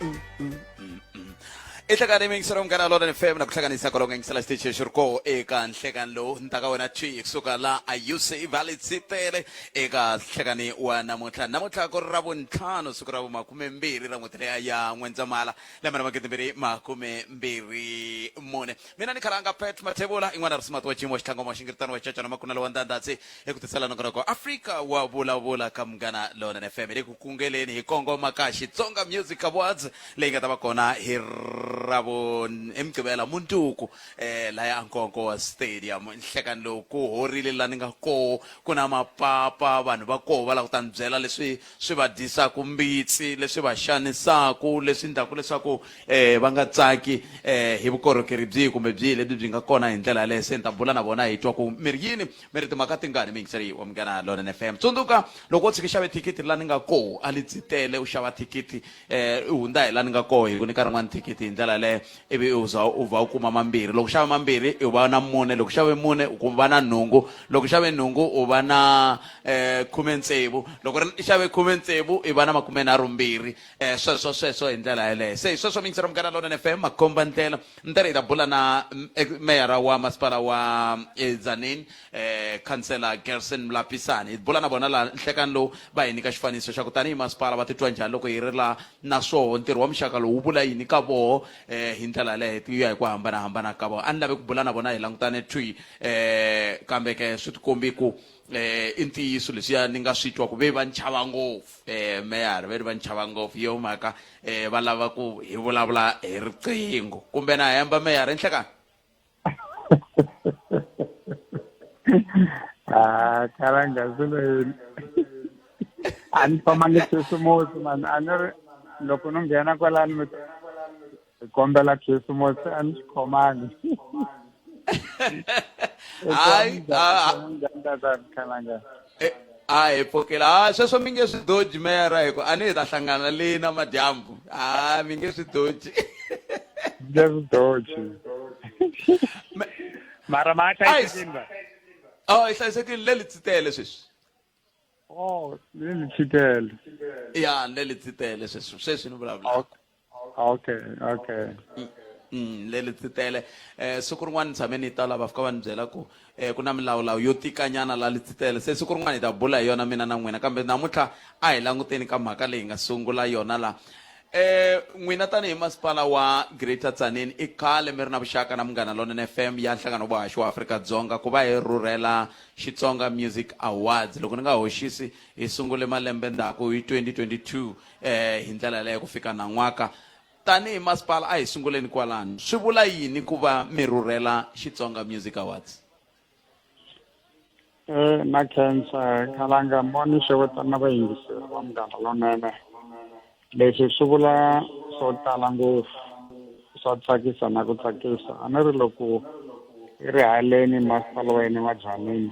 I hlekani miyingiselo Munghana Lonene FM na ku hlanganisa kwalomu ka yingisela xitichi xi ri koho eka nhlekani lowu ni ta ka wena twi kusuka la a UC Valley Tsitele eka nhlekani wa namuntlha. Namuntlha ku ri ra vuntlhanu, siku ra vumakumembirhi ra n'hweti leya ya N'wendzamhala lembe ra 2024. Mina ni khalanga Pat Mathebula, in'wana risimu wa Jim wa Xitlhangoma wa Xingiritano wa Xicacana Makunala wa Ndandhatsi eku tisela nongonoko Afrika wa vulavula ka Munghana Lonene FM. Hi le ku kungeleni hi kongoma ka Xitsonga Music Awards leyi nga ta va kona hi ravo hi Mugqivela mundzuku laya a Nkonko Stadium. Nhlekani lowu ku horile la ni nga koho, ku na mapapa, vanhu va koho va lava ku ta ni byela leswi swi va dyisaka mbitsi, leswi va xanisaka, leswi endlaka leswaku va nga tsaki hi vukorhokeri byihi kumbe byihi lebyi byi nga kona hi ndlela yaleyo. Se ni ta bula na vona hi twa ku mi ri yini, mi ri timhaka tingani. Muyingiseri wa Munghana Lonene FM, tsundzuka loko wo tshika xave thikithi la ni nga koho a li dzitele, u xava thikithi u hundza hi la ni nga koho hi ku nyika rin'wana thikithi hi ndlela yaleyo, ivi u za u va u kuma mambirhi. Loko u xave mambirhi u va na mune, loko u xave mune u va na nhungu, loko u xave nhungu u va na khume tsevu, loko ri xave khume tsevu i va na 32, sweswo sweswo hi ndlela yeleyo. Se hi sweswo miyingisero Munghana Lonene FM makomba ndlela ni ta ri hi ta bula na meyara wa masipala wa Tzaneen, khansela Gerson Molapisane. Hi bula na vona laha nhlekani lowu va hi nyika xifaniso xa ku tanihi masipala va titwa njhani loko hi ri la, naswoho ntirho wa muxaka lowu wu vula yini ka voho hi ndlela yaleyo hi ya hi ku hambanahambana ka vona. A ni lavi ku bula na vona hi langutane thwi, kambe ke swi tikombi ku i ntiyiso leswiya ni nga swi twa ku ve va ni chava ngopfu, meyara ve ri va ni chava ngopfu, hi yo mhaka va lava ku hi vulavula hi riqingho. Kumbe na hemba meyara? I nhlekani? Ah, karanga swilo yini, a ni khomangi khisimusi mani. A ni ri loko no nghena kwalani mi kombela khisimusi, a ni xi khomangi. Hayi. Khalanga. A hi pfukile. A sweswo mi nge swi doji meyara, hi ku a ni hi ta hlangana le na madyambu. A mi nge swi doji. Nge swi doji. Mara ma hlayisekile va? Oh, hi hlayisekile le Letsitele sweswi. Oh, le Letsitele. Ya, le Letsitele sweswi, sweswi ni vulavula. Okay. Le Letsitele. Siku rin'wana ni tshame ni ta la va fika va ni byela ku ku na milawulawu yo tikanyana la Letsitele. Se siku rin'wana hi ta bula hi yona mina na n'wina, kambe namuntlha a hi languteni ka mhaka leyi nga sungula yona la. N'wina tanihi masipala wa Greater Tzaneen i khale mi ri na vuxaka na Munghana Lonene FM ya Nhlangano wa Vuhaxi wa Afrika-Dzonga ku va hi rhurhela Xitsonga Music Awards. Loko ni nga hoxisi hi sungule malembe ndzhaku hi 2022 hi ndlela yaleyo ku fika nan'waka. Tanihi masipala a hi sunguleni kwalano. Swi vula yini ku va mi rhurhela Xitsonga Music Awards? Na khensa khalanga moni xeweta na vayingiseri va Munghana Lonene. Leswi swi vula swo tala ngopfu, swa tsakisa na ku tsakisa. A ni ri loko hi ri haleni masipala wa hina wa Tzaneen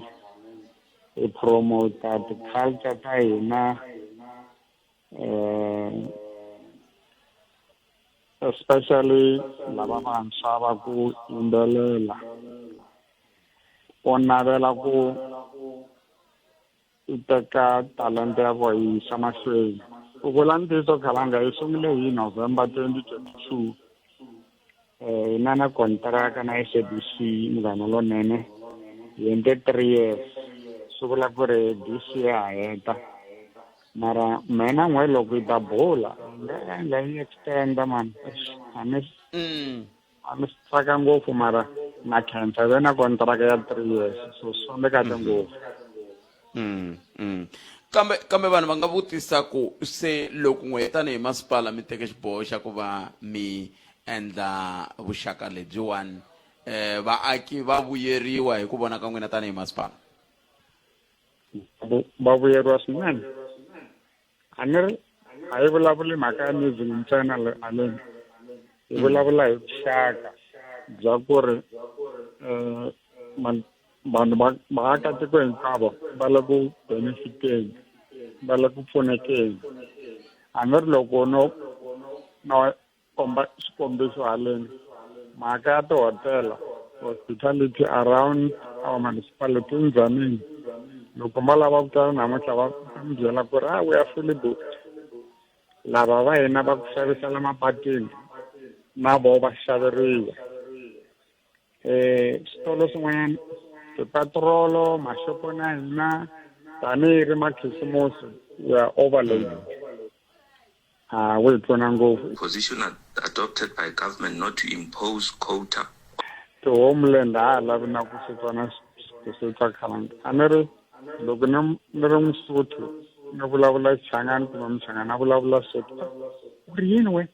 hi promota ti-culture ta hina, especially lava vantshwa va ku yimbelela, u navela ku i teka talenta ya vona yi yisa mahlweni. Ku vula ntiyiso khalanga, hi sungule hi November 2022, hi na kontraka na SABC Munghana Lonene, hi endle 3 years, swi vula ku ri this year ha heta. Mara mehe na n'we loko hi ta bula hi nga endla yi extenda mani. A ni a ni swi tsaka ngopfu, mara na khensa ve na kontraka ya 3 years, so swi fambe kahle ngopfu. Kambe vanhu va nga vutisa ku se loko n'we tanihi masipala mi teke xiboho xa ku va mi endla vuxaka lebyiwani, vaaki va vuyeriwa hi ku vona ka n'wina tanihi masipala? Va vuyeriwa swinene. A ni ri a hi vulavuli mhaka ya music ntsena le aleni, hi vulavula hi vuxaka bya ku ri vanhu va vaakatiko hinkwavo va le ku benefiteni, va le ku pfunekeni. A ni ri loko no komba xikombiso haleni, mhaka ya tihotela, hospitality around our municipality in Tzaneen, loko va lava ku tala namuntlha va mi byela ku ri we are fully booked. Lava va hina va ku xavisela mapatwini na voho va xaveriwa. Switolo swin'wanyana tipetirolo maxoponi ya hina tanihi ri makhisimusi we are overloaded. A wu hi pfuna ngopfu. Position adopted by government not to impose quota. Ti-homeland a ha lavi na ku swi twa na ku swi twa khalanga. A ni ri loko ni ni ri Musotho ni vulavula Xichangani kumbe Muchangani a vulavula Sotho, u ri yini we?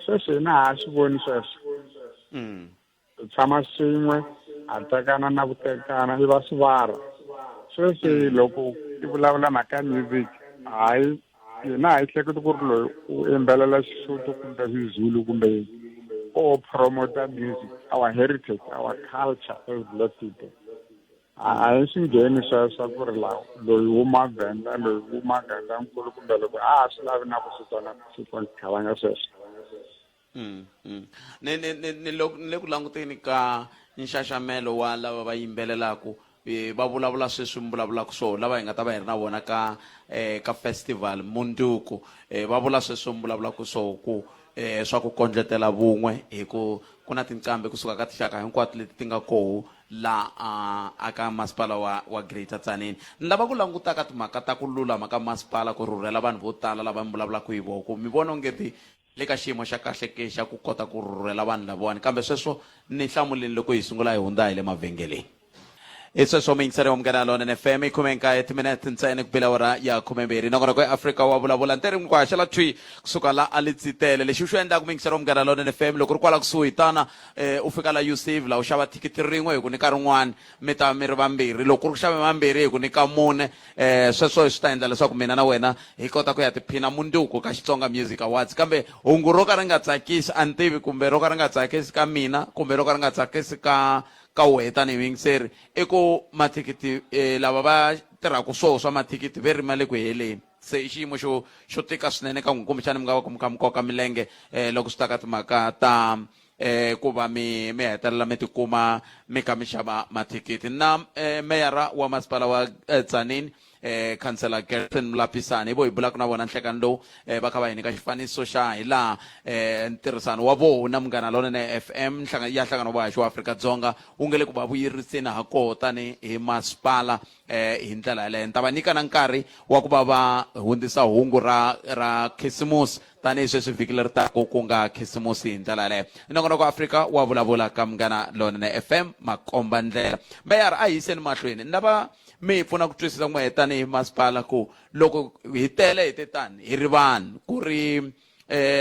Sweswi hina ha swi voni sweswo. Hi tshama swin'we, ha tekana na ku tekana, i va swivara. Sweswi loko i vulavula mhaka ya music, hayi hina a hi hleketi ku ri loyi u yimbelela Xisotho kumbe Xizulu kumbe yini. O promota music, our heritage, our culture as black people. A hi swi ngheni swa swa ku ri la loyi huma Venda, loyi huma Gazankulu kumbe loko a ha swi lavi na ku swi twa na swi twa khalanga sweswo. Ni ni ni ni loko ni le ku languteni ka nxaxamelo wa lava va yimbelelaku va vulavula sweswi mi vulavulaka swona lava hi nga ta va hi ri na vona ka ka festival mundzuku va vula sweswi mi vulavulaka swona ku swa ku kondletela vun'we hi ku ku na tinqambi kusuka ka tinxaka hinkwato leti ti nga koho la a ka masipala wa wa Greater Tzaneen. Ni lava ku languta ka timhaka ta ku lulama ka masipala ku rhurhela vanhu vo tala lava mi vulavulaka hi vona ku mi vona onge ti le ka xiyimo xa kahle ke xa ku kota ku rhurhela vanhu lavawani kambe sweswo ni hlamuleni loko hi sungula hi hundza hi le mavhengeleni. Hi sweswo muyingiseri wa Munghana Lonene FM i khume nkaye timinete ntsena ku bela awara ya khumembirhi. Nongonoko ya Afrika wa vulavula ntirhi n'wi ku haxela thwi kusuka la a Letsitele. Lexi u xi endlaka muyingiseri wa Munghana Lonene FM loko ri kwala kusuhi tana u fika la Usave la u xava thikithi rin'we hi ku nyika rin'wana mi ta mi ri vambirhi. Loko ku ri ku xave mambirhi hi ku nyika mune. Sweswo swi ta endla leswaku mina na wena hi kota ku ya tiphina mundzuku ka Xitsonga Music Awards. Kambe hungu ro ka ri nga tsakisi a ni tivi kumbe ro ka ri nga tsakisi ka mina kumbe ro ka ri nga tsakisi ka ka wehe tanihi muyingiseri i ku mathikithi lava va tirhaka swoho swa mathikithi ve ri ma le ku heleni. Se i xiyimo xo xo tika swinene ka n'wina kumbexana mi nga va ku mi kha mi koka milenge loko swi ta ka timhaka ta ku va mi mi hetelela mi tikuma mi kha mi xava mathikithi. Na meyara wa masipala wa Tzaneen Khansela Gerson Molapisane hi vo hi bulaka na vona nhlekani lowu va kha va hi nyika xifaniso xa hi laha ntirhisano wa voho na Munghana Lonene FM ya nhlangano wa vuhaxi wa Afrika-Dzonga wu nge le ku va vuyeriseni ha koho tani hi masipala hi ndlela yaleyo. Ni ta va nyika na nkarhi wa ku va va hundzisa hungu ra ra Khisimusi tanihi sweswi vhiki leri taka ku nga Khisimusi hi ndlela yaleyo. Nongonoko Afrika wa vulavula ka Munghana Lonene FM makomba ndlela. Meyara a hi yiseni mahlweni ni lava mi hi pfuna ku twisisa n'wehe tanihi masipala ku loko hi tele hi te tani hi ri vanhu ku ri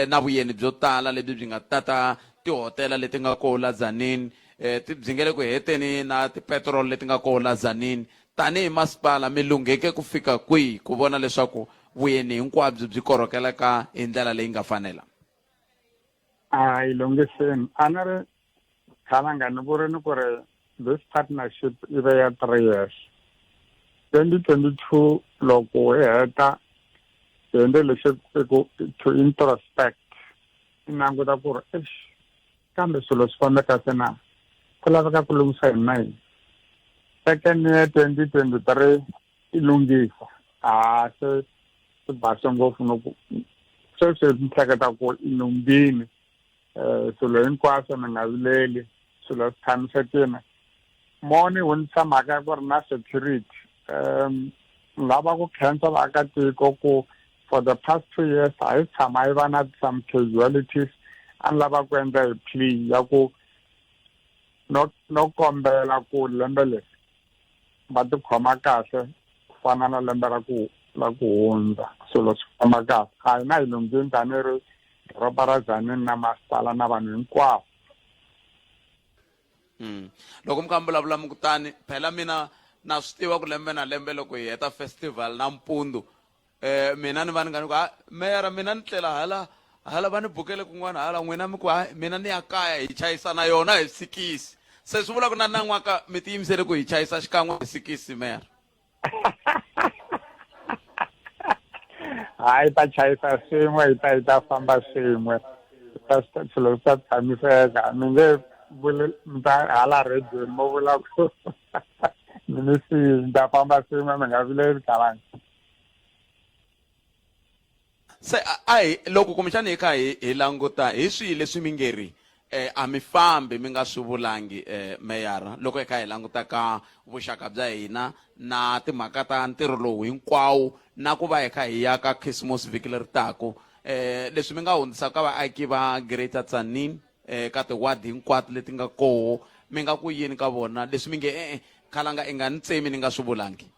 na vuyeni byo tala lebyi byi nga tata tihotela leti nga koho la Tzaneen ti byi nge le ku heteni na tipetiroli leti nga koho la Tzaneen tanihi masipala mi lungheke ku fika kwihi ku vona leswaku vuyeni hinkwabyo byi korhokeleka hi ndlela leyi nga fanela? A hi lunghiseni a ni ri khalanga ni vurini ku ri this partnership yi ve ya 3 years. 2022 loko hi heta hi endle lexi ku to introspect i languta ku ri eish kambe swilo swi fambe kahle na ku laveka ku lunghisa yini na yini. Second year 2023 i lunghisa a se swi base ngopfu no ku sweswi ni hleketa ku i lunghile swilo hinkwaswo ni nga vileli swilo swi tshamisekile. Mo ni hundzisa mhaka ya ku ri na security lava ku khensa vaakatiko ku for the past 2 years a yi tshama yi va na some casualties. A ni lava ku endla hi plea ya ku no no kombela ku lembe leri va tikhoma kahle ku fana na lembe ra ku ra ku hundza swilo swi famba kahle. A hi na hi lunghini tanihi ri doroba ra Tzaneen na masipala na vanhu hinkwavo. Loko mi kha mi vulavula mi ku tani phela mina na swi tiva ku lembe na lembe loko hi heta festival nampundzu mina ni va ni nga ni ku ha meyara mina ni tlela hala hala va ni bukele kun'wana hala n'wina mi ku ha mina ni ya kaya hi chayisa na yona hi sikisi se swi vula ku na nan'waka mi tiyimisele ku hi chayisa xikan'we hi sikisi meyara. Hayi ta chayisa swin'we hi ta hi ta famba swin'we swilo swi ta tshamiseka mi nge vuli mi ta hala rediweni mo vula ku mi ni siyi mi ta famba swin'we mi nga vileli khalanga. Se a hi loko kumbexani hi kha hi hi languta hi swihi leswi mi nge ri eh, a mi fambi mi nga swi vulangi eh, meyara loko hi kha hi languta ka vuxaka bya hina na timhaka ta ntirho lowu hinkwawo na ku va hi kha hi ya ka Christmas vhiki leri taku eh, leswi mi nga hundzisaka ka vaaki va Greater Tzaneen eh, ka tiwadi hinkwato leti nga koho mi nga ku yini ka vona leswi mi nge e-e khalanga i nga ni tsemi ni nga swi vulangi?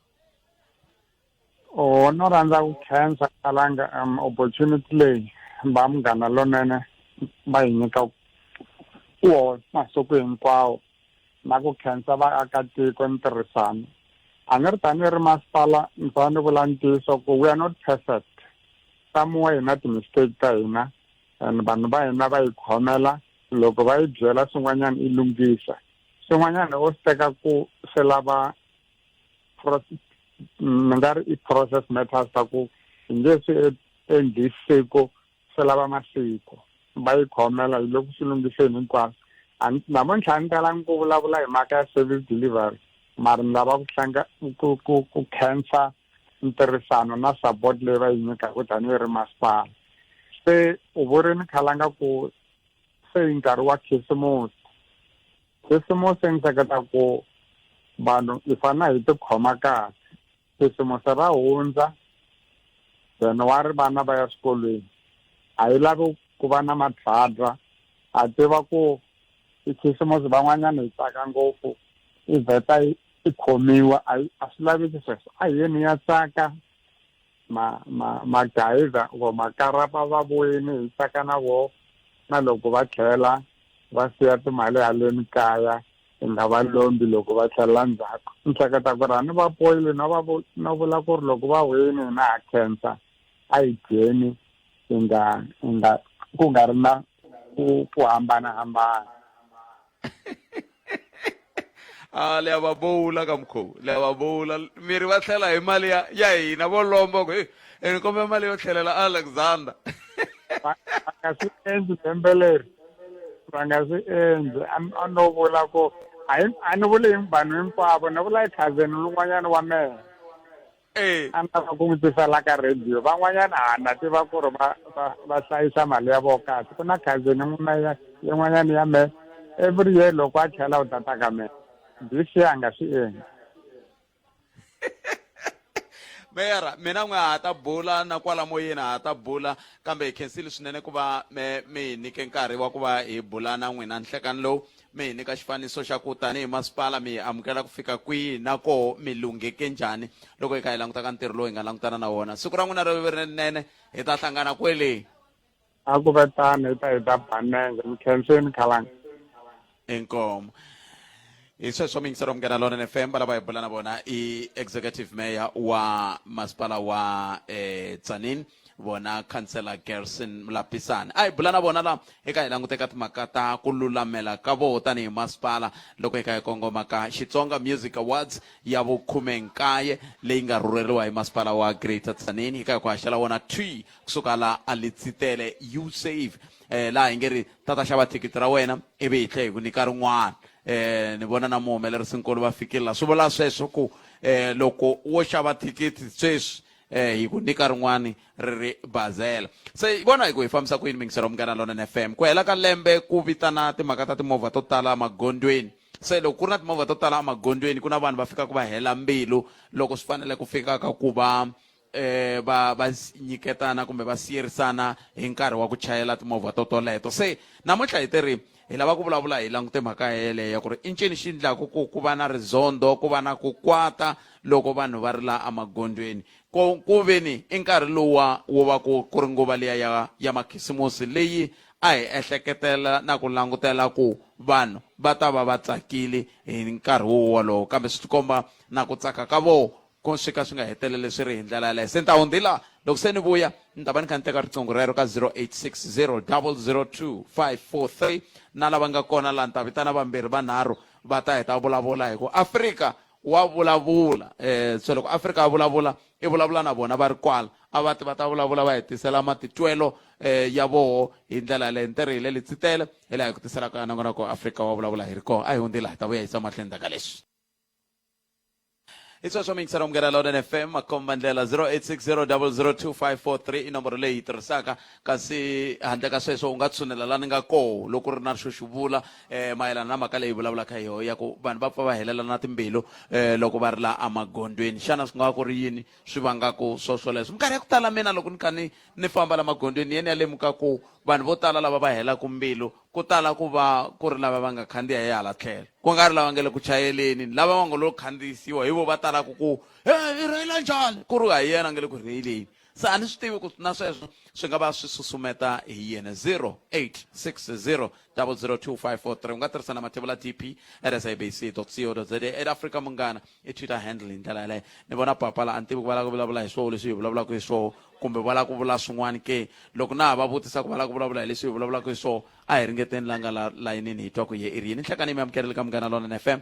Oh, no rhandza ku khensa kalanga opportunity leyi va Munghana Lonene va hi nyika wo masiku hinkwawo na ku khensa vaakatiko ntirhisano. A ni ri tanihi ri masipala ni fanele ni vula ntiyiso ku we are not perfect. Somewhere hi na ti-mistake ta hina and vanhu va hina va yi khomela loko va yi byela swin'wanyana i lunghisa swin'wanyana o swi teka ku swi lava ni nga ri i process matters ta ku hi nge swi endli siku swi lava masiku va yi khomela hi le ku swi lunghiseni hinkwaswo namuntlha a ni talangi ku vulavula hi mhaka ya service delivery mara ni lava ku hlanga ku ku ku khensa ntirhisano na support leyi va yi nyikaka tanihi ri masipala se u vurini khalanga ku se i nkarhi wa khisimusi Khisimusi ni hleketa ku vanhu hi fanele hi tikhoma kahle khisimusi ra hundza January vana va ya swikolweni a yi lavi ku va na matlhadra ha tiva ku i khisimusi van'wanyana hi tsaka ngopfu i vheta i khomiwa a a swi laveki sweswo a hi yeni ya tsaka ma ma magayiza or makarapa va vuyini hi tsaka na voho na loko va tlhela va siya timali haleni kaya hi nga va lombi loko va tlhelela ndzhaku ni hleketa ku ri a ni va poyili no va no vula ku ri loko va vuyini hina ha khensa a hi dyeni hi nga hi nga ku nga ri na ku ku hambana hambana. A le ya va bowula ka mukhovu le ya va bowula miri va tlhela hi mali ya ya hina vo lomba ku hey ni kombela mali yo tlhelela Alexander. Va va nga swi endli lembe leri va nga swi endli a no vula ku a a ni vuli hi vanhu hinkwavo ni vula hi cousin lowun'wanyana wa mehe. Eh. A ni lava ku n'wi tisela ka radio van'wanyana ha na tiva ku ri va va va hlayisa mali ya vona kahle ku na cousin n'wana ya yin'wanyana ya mehe every year loko a tlhela u ta ta ka mehe this year a nga swi endli. Meyara mina n'we ha ta bula na kwala moyeni ha ta bula kambe hi khensile swinene ku va me mi hi nyike nkarhi wa ku va hi bula na n'wina nhlekani lowu Mi hi nyika xifaniso xa ku tanihi masipala mi hi amukela ku fika kwihi na koho mi lungheke njhani loko hi kha hi languta ka ntirho lowu hi nga langutana na wona. Siku ra n'wina ri ve rinene, hi ta hlangana kwele. A ku ve tano, hi ta hi ta ba nenge. Mi khensini khalanga. Inkomu. Hi sweswo muyingiseri wa Munghana Lonene FM va lava hi bula na vona i Executive Mayor wa masipala wa eh, Tzaneen vona Councillor Gerson Mulapisani. A hi bula na vona la eka hi languteka timhaka ta ku lulamela ka voho tanihi masipala loko hi kha hi kongoma ka Xitsonga Music Awards ya vukhume-nkaye leyi nga rhurheriwa hi masipala wa Greater Tzaneen hi kha hi ku haxela wona thwi kusuka la a Letsitele U-Save eh, laha hi nge ri tata xava thikithi ra wena ivi hi tlhe hi ku nyika rin'wana eh ni vona na muhumelerisinkulu va fikile la swi vula sweswo ku eh loko wo xava thikithi sweswi eh hi ku nyika rin'wani ri ri bazela se vona hi ku hi fambisa ku yini mingiselo Munghana Lonene FM ku hela ka lembe ku vitana timhaka ta timovha to tala emagondzweni se loko ku ri na timovha to tala emagondzweni ku na vanhu va fikaka va hela mbilu loko swi fanele ku fika ka ku va eh va va nyiketana kumbe va siyerisana hi nkarhi wa ku chayela timovha to toleto se namuntlha hi teri hi lava ku vulavula hi langute mhaka yeleyo ya ku ri i ncini xi endlaku ku ku va na rizondho ku va na ku kwata loko vanhu va ri la emagondzweni ku ku ve ni i nkarhi lowuwa wo va ku ku ri nguva liya ya ya makhisimusi leyi a hi ehleketela na ku langutela ku vanhu va ta va va tsakile hi nkarhi wo wolowo kambe swi tikomba na ku tsaka ka voho Ku swi ka swi nga heteleli swi ri hi ndlela yaleyo. Se ni ta hundzila loko se ni vuya ni ta va ni kha ni teka riqingho rero ka 0860 002 543 na lava nga kona laha ni ta vitana vambirhi vanharhu va ta hi ta vulavula hi ku Afrika wa vulavula so loko Afrika a vulavula i vulavula na vona va ri kwala a va ti va ta vulavula va hi tisela matitwelo ya voho hi ndlela yaleyo ni tirhi hi le Letsitele hi laha hi ku tiselaka nongonoko Afrika wa vulavula hi ri kona a hi hundzila hi ta vuya hi yisa mahlweni ndzhaku ka leswi. Hi sweswo mi yingisela Munghana Lonene FM makomba ndlela 0860002543 i nomboro leyi yi tirhisaka kasi handle ka sweswo u nga tshunela la ni nga koho loko ri na xo xi vula mayelana na mhaka leyi vulavulaka hi yoho ya ku vanhu va pfa va helela na timbilu loko va ri la emagondzweni. Xana swi nga va ku ri yini swi vangaku swo swoleswo? Minkarhi ya ku tala mina loko ni kha ni ni famba la magondzweni ni ye ni ya lemuka ku vanhu vo tala lava va helaku mbilu ku tala ku va ku ri lava va nga khandziya hi hala tlhelo ku nga ri lava nga le ku chayeleni lava va nga lo khandziyisiwa hi vo va talaka ku he i rheyila njhani ku ri ha yena nga le ku rheyileni se a ni swi tivi ku na sweswo swi nga va swi susumeta hi yena 0860 002543 u nga tirhisa na mathevula dp at sabc co za at Africa Munghana i Twitter handle hi ndlela yaleyo ni vona papa la a ni tivi ku va lava ku vulavula hi swoho leswi hi vulavulaka hi swoho kumbe va lava ku vula swin'wana ke loko na ha va vutisa ku va lava ku vulavula hi leswi hi vulavulaka hi swoho a hi ringeteni la nga la layinini hi twa ku ye i ri yini nhlekani mi amukelele ka Munghana Lonene FM.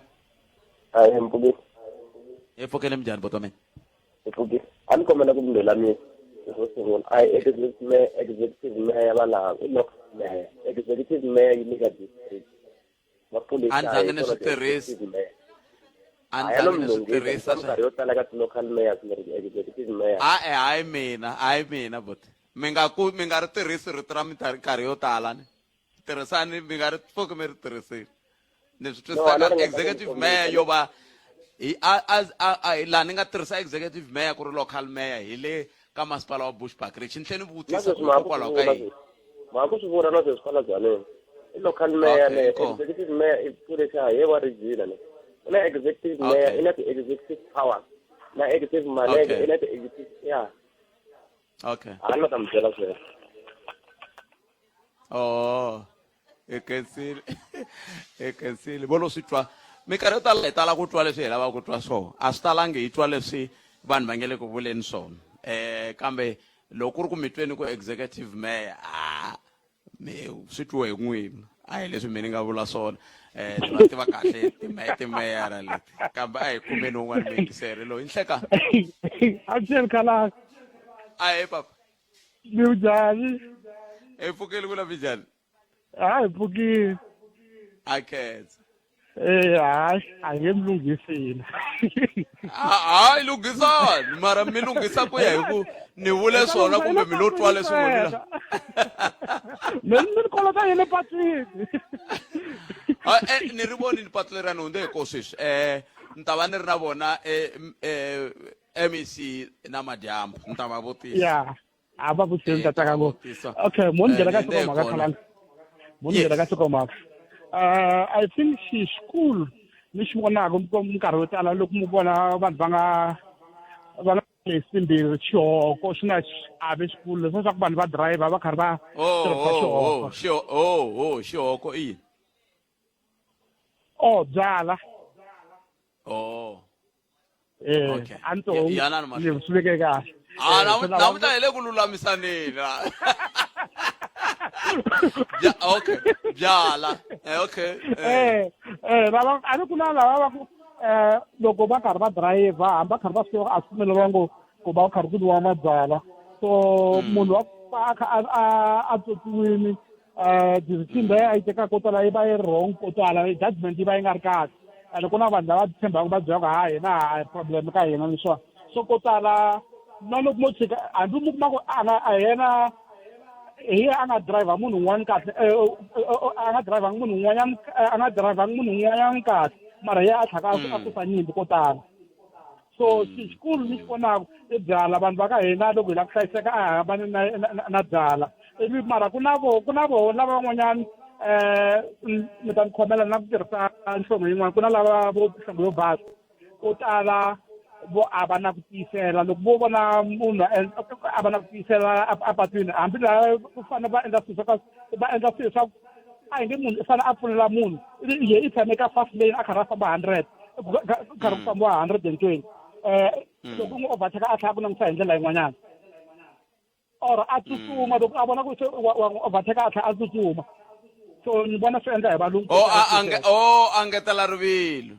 Ahee mpfukile. Hi pfukile minjhani buti wa mina? Hi pfukile. A ni kombela ku mi mina xo sungula a hi executive mayor, executive mayor va laha i local mayor. Executive mayor yi le ka district. A ni zangi ni swi tirhisa. A ni zangi ni swi tirhisa. Minkarhi yo tala ka ti-local mayors mi ri executive mayor. A-e hayi mina, hayi mina buti. Mi nga ku mi nga ri tirhisi rito ra minkarhi yo tala ni. Tirhisani mi nga ri pfuki mi ri tirhisile. Ni swi twisisa kahle executive mayor yo va hi a a a laha ni nga tirhisa executive mayor ku ri local mayor hi le ka masipala wa Bushbuckridge. Ni tlhela ni vutisa ku hikokwalaho ka yini. Ma ku swi vula na sweswi kwala Jwaneng. I local mayor ne executive mayor i pfulisa hi wa region ne. U na executive mayor i na ti-executive powers na executive manager i na ti-executive yeah. Okay. A ni ta mi byela sweswo. Oh. Hi khensile. Hi khensile. Vo lo swi twa. Minkarhi yo tala hi tala ku twa leswi hi lavaka ku twa swona. A swi talangi hi twa leswi vanhu va nge le ku vuleni swona. Kambe loko ku ri ku mi tweni ku executive mayor a mi swi twiwe hi n'wina a hi leswi mi ni nga vula swona ni va tiva kahle timeyara leti kambe a hi kumeni un'wana muyingiseri loyi nhleka Avuxeni khalanga. Ahee papa. Minjhani? Hi pfukile ku la minjhani? Hayi pfukile. A khensa. Eh hayi a nge mi lunghisi hina. Hayi lunghisani mara mi lunghisa ku ya hi ku ni vule swona kumbe mi lo twa leswi n'wina. Mi ni kolota yini patwini? Ni ri vonile patu leri a ni hundze hi ko sweswi ni ta va ni ri na vona MEC na madyambu ni ta va vutisa. Yeah. A va vutisa ta ta tsaka ngopfu. Okay, mo ni nghena ka nhlokomhaka khalanga. Mo ni nghena ka nhlokomhaka. I think xikulu ni xi vonaka minkarhi yo tala loko mi vona vanhu va nga va nga lesimbirhi xihoko xi na xiave xikulu leswi swa ku vanhu va driver va karhi va tirhisa xihoko. Oh, xihoko i yini? Oh, byala. Oh. Eh, Okay. a ni to Yanani mahlweni. ni swi veke kahle. Ah, Eh, se lava- namuntlha hi le ku lulamisaneni la. Okay, byala. Okay. Eh, lava a ni ku na lava va ku loko va karhi va driver hambi va karhi va swi a swi pfumeleriwa ku va karhi ku nwiwa mabyalwa so munhu wa ku va a kha a tswotswiwile decision leyi a yi tekaka ko tala yi va yi ri wrong ko tala judgment yi va yi nga ri kahle and ku na vanhu lava tshembaka va byelaka ha hina ha problem ka hina leswiwani so ko tala na loko mo tshika hambi mi kuma ku a nga a yena hi yena a nga driver munhu un'wana kahle a nga driver munhu un'wanyana a nga driver munhu un'wanyana kahle mara yena a tlhaka a susa nyimpi ko tala so xikulu ni xi vonaka i byala vanhu va ka hina loko hi lava ku hlayiseka a hi hambani na byala ivi mara ku na vo ku na voho lava van'wanyana mi ta ni khomela na ku tirhisa nhlonge yin'wana ku na lava vo nhlonge yo basa ko tala vo a va na ku tiyisela loko vo vona munhu a va na ku tiyisela apatwini hambi laha ku fanele va endla swilo swa ka va endla swilo swa a hi nge munhu i fanele a pfulela munhu ivi ye i tshame ka fast lane a karhi a famba 100 karhi ku fambiwa 120 loko u n'wi overtake a tlhela ku langutisa hi ndlela yin'wanyana or a tsutsuma loko a vona ku se wa n'wi overtake a tlhela a tsutsuma so ni vona swi endla hi valungu Oh, oh, a ngetela rivilo.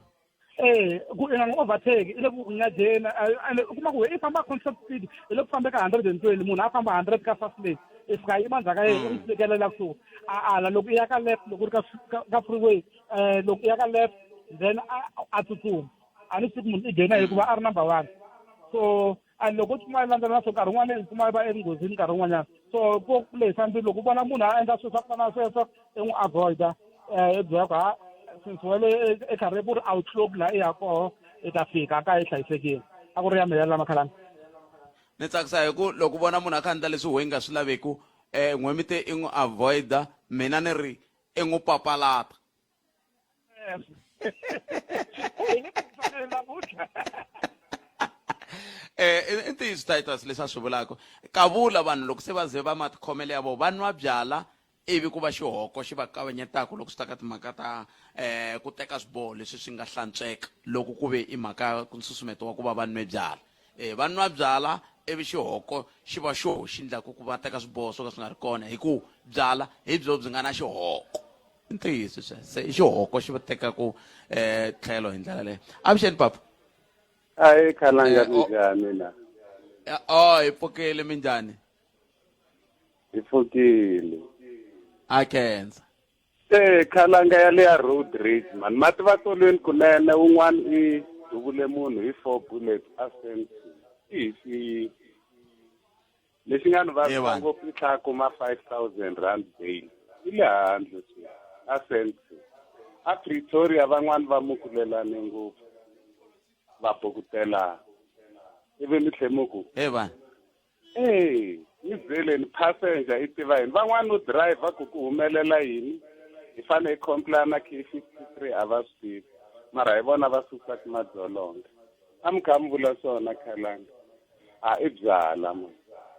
Eh, ku i nga n'wi overtake i le ku nyajeni ende u kuma ku i famba constant speed i le ku fambe ka 120 munhu a famba 100 ka fast lane i fika yima ndzhaku ka yena u n'wi tshikelela kusuhi a ala loko i ya ka left loko u ri ka freeway loko i ya ka left then a tsutsuma. A ni swi munhu i gaina hikuva a ri number one. So and loko u tikuma i landzelela swo nkarhi wun'wana i tikuma i va enghozini nkarhi wun'wanyana. So ku lehisa mbilu loko u vona munhu a endla swilo swa ku fana na sweswo i n'wi avoida i byela ku ha since wele i karhi ku ri a wu tluli laha i ya koho i ta fika kaya i hlayisekile. A ku ri ya mina lama khalanga. Ni tsakisa hi ku loko u vona munhu a kha a endla leswi wehe i nga swi laveku um n'we mi te i n'wi avoid-a mina ni ri i n'wi papalata. Eh i ntiyiso Titus leswi a swi vulaka kavula vanhu loko se va ze va matikhomelo ya vona va nwa byala ivi ku va xihoko xi va kavanyetaka loko swi ta ka timhaka ta um ku teka swiboho leswi swi nga hlantsweka loko ku ve i mhaka ku nsusumeto wa ku va va nwe byala um va nwa byala ivi xihoko xi va xoho xi ndlaku ku va teka swiboho swo ka swi nga ri kona hi ku byala hi byo byi nga na xihoko i ntiyiso swe se i xihoko xi va tekaku um tlhelo hi ndlela leyo avuxeni papa. Ayi khalanga minjhani na? O hi pfukile minjhani? Hi pfukile. A khensa. Eh khalanga ya le ya road rage man ma tiva tolweni kunene un'wana i duvule munhu hi four bullets a sentence i hi lexi nga ni vavisa ngopfu i tlhela kuma 5000 rand bail i le handle swi a sentence a Pretoria van'wani va mukulelane ngopfu va bukutelana ivi mi tlhe mi ku Eya, ni byeleni passenger i tiva yini van'wani u driver ku ku humelela yini hi fane hi comply na K 53 a va swi tivi mara hi vona va susaka madzolonga a mi kha mi vula swona khalanga a i byala ma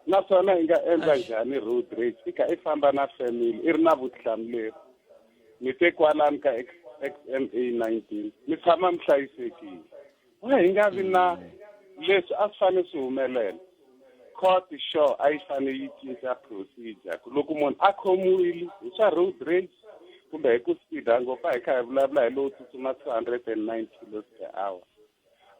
naswona hi nga endla njhani road rage i kha i famba na family i ri na vutihlamuleri mi te kwalani ka XMA 19 mi tshama mi hlayisekile Why hi nga vi na leswi a swi fanele swi humelela? Court sure a yi fanele yi cinca procedure ku loko munhu a khomiwile hi swa road rage kumbe hi ku speeda ngopfu a hi kha hi vulavula hi lowo tsutsuma 209 kilos per hour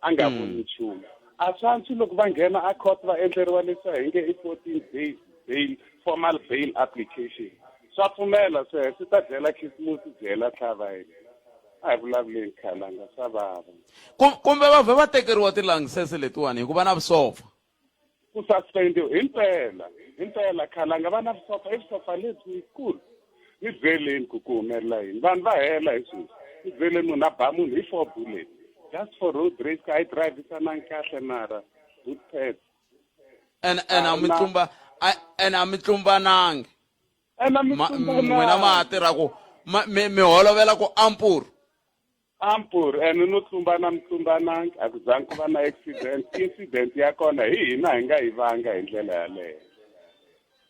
a nga voni nchumu a swi antswi loko va nghena a court va endleriwa leswi hi nge i 14 days bail formal bail application swa pfumela sweswo swi ta dyela khisimusi dyela tlhava yini A hi vulavuleni khalanga swa vava. Kumbe va vhe va tekeriwa tilangisese letiwani hikuva na vusopfa. Ku suspendiwa himpela himpela khalanga va na vusopfa i vusopfa lebyikulu. Ni byeleni ku ku humelela yini vanhu va hela hi sweswi ni byeleni munhu a ba munhu hi four bullet just for road race ka a yi drivisanangi kahle mara good pets. And and a mi tlumba and a mi tlumbanangi. Ena mi Ma- tsumbana. n'wina ma ha tirha ku ma- mi mi holovela ku ampur Ampur ene no tlumbana mi tlumbanangi a ku zangi ku va na accident incident ya kona hi hina hi nga yi vanga hi ndlela yaleyo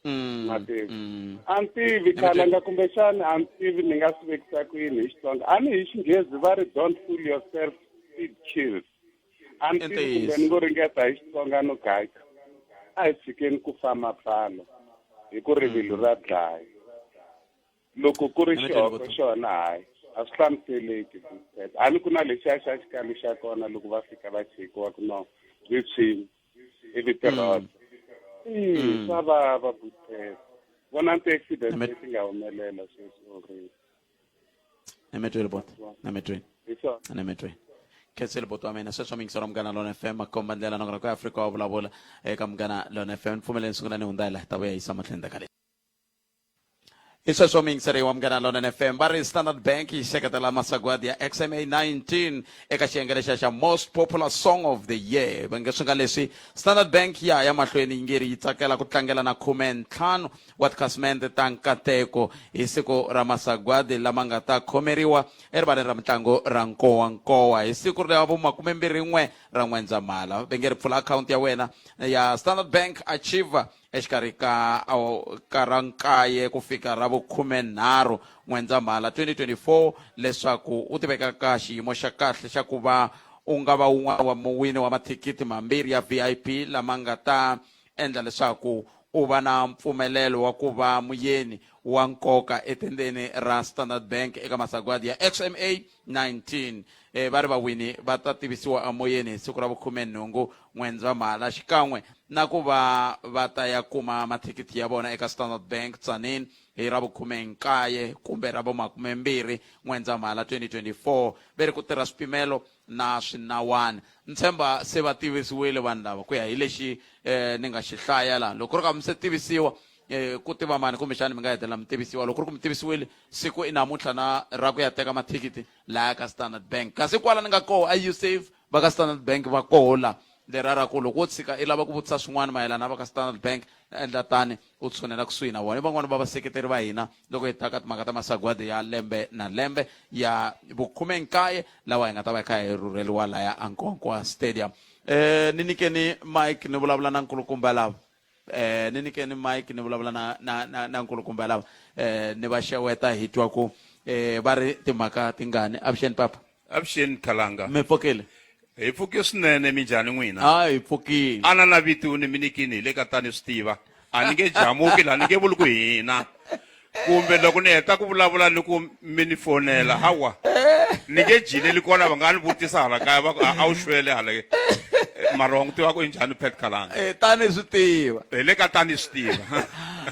mativi a ni tivi khalanga kumbexani a ni tivi ni nga swi vekisa ku yini hi Xitsonga a ni hi Xinghezi va ri don't fool yourself speed kills a ni I tivi kumbe ntiyiso. ni ngo ringeta hi Xitsonga no gaga a hi tshikeni ku fa mapfalo hi ku rivilo ra dlaya loko ku ri Ni mi twile xihoko buti. xona hayi a swi hlamuseleki Butet. A ni ku na lexiya xa xikalu xa kona loko va fika va chekiwa ku no byi tshwini ivi ti rhota Ii, swa vava Butet. Vona ti-accident Ni mi- leti nga humelela sweswi already ni mi twile buti ni mi twile hi swona ni mi twile khensile buti wa mina sweswo miyingiselo Munghana Lona FM makomba ndlela nongonoko ya Afrika wa vulavula eka Munghana Lona FM ni pfumeleni sungula ni hundza hi laha hi ta vuya yisa mahlweni ka leswi i sweswo miyingiseri wa Munghana Lonene FM va ri Standard Bank yi seketela masagwadi ya XMA 19 eka xiyenge lexiya xa Most Popular Song of the Year va nge swi nga leswi Standard Bank ya ha ya mahlweni yi nge ri yi tsakela ku tlangela na khumentlhanu wa tikhasimende ta nkateko hi siku ra masagwadi lama nga ta khomeriwa erivaleni ra mitlangu ra Nkowankowa hi siku ra vumakumembirhi-n'we ra N'wendzamhala. Va nge ri pfula akhawunti ya wena ya Standard Bank Achiever exikarhi ka ka ra nkaye ku fika ra vukhumenharhu N'wendzamhala 2024 leswaku u tiveka ka xiyimo xa kahle xa ku va u nga va wun'wana wa muwini wa mathikithi mambirhi ya VIP lama nga ta endla leswaku u va na mpfumelelo wa ku va muyeni wa nkoka etendeni ra Standard Bank eka masagwadi ya XMA 19. Va ri vawini va ta tivisiwa emoyeni hi siku ra vukhumenhungu N'wendzamhala xikan'we na ku va va ta ya kuma mathikithi ya vona eka Standard Bank Tzaneen. hi ra vukhume-nkaye kumbe ra vumakumembirhi N'wendzamhala 2024. Ve ri ku tirha swipimelo na swinawana. Ni tshemba se va tivisiwile vanhu lava ku ya hi lexi ni nga xi hlaya laha. Loko ku ri ka mi se tivisiwa ku tiva mani kumbexani mi nga hetelela mi tivisiwa. Loko ku ri ku mi tivisiwile siku i namuntlha na ra ku ya teka mathikithi laya ka Standard Bank. Kasi kwala ni nga koho a Usave va ka Standard Bank va koho la lera ra ku loko wo tshika i lava ku vutisa swin'wana mayelana na va ka Standard Bank endla tani u tshunela kusuhi na vona. I van'wana va vaseketeri va hina loko hi ta ka timhaka ta masagwadi ya lembe na lembe ya vukhume-nkaye lawa hi nga ta va hi kha hi rhurheliwa laya aNkonkwa Stadium. Ni nyikeni mic ni vulavula na nkulukumba lava. Ni nyikeni mic ni vulavula na na na, na nkulukumba lava. Ni va xeweta hi twa ku va ri timhaka tingani. Avuxeni papa. Avuxeni Khalanga. Mi pfukile? Hi pfuke swinene, minjhani n'wina? A hi pfukile. Ana na vito ni mi nyikini hi le ka tani swi tiva. A ni nge jamuki laha, ni nge vuli ku hina. Kumbe loko ni heta ku vulavula ni ku mi ni fonela, hawa. Ni nge jileli kona va nga ni vutisa hala kaya va ku a wu xwele hala. Mara wa n'wi tiva ku i njhani Pat Khalanga. Tani swi tiva. Hi le ka tani swi tiva.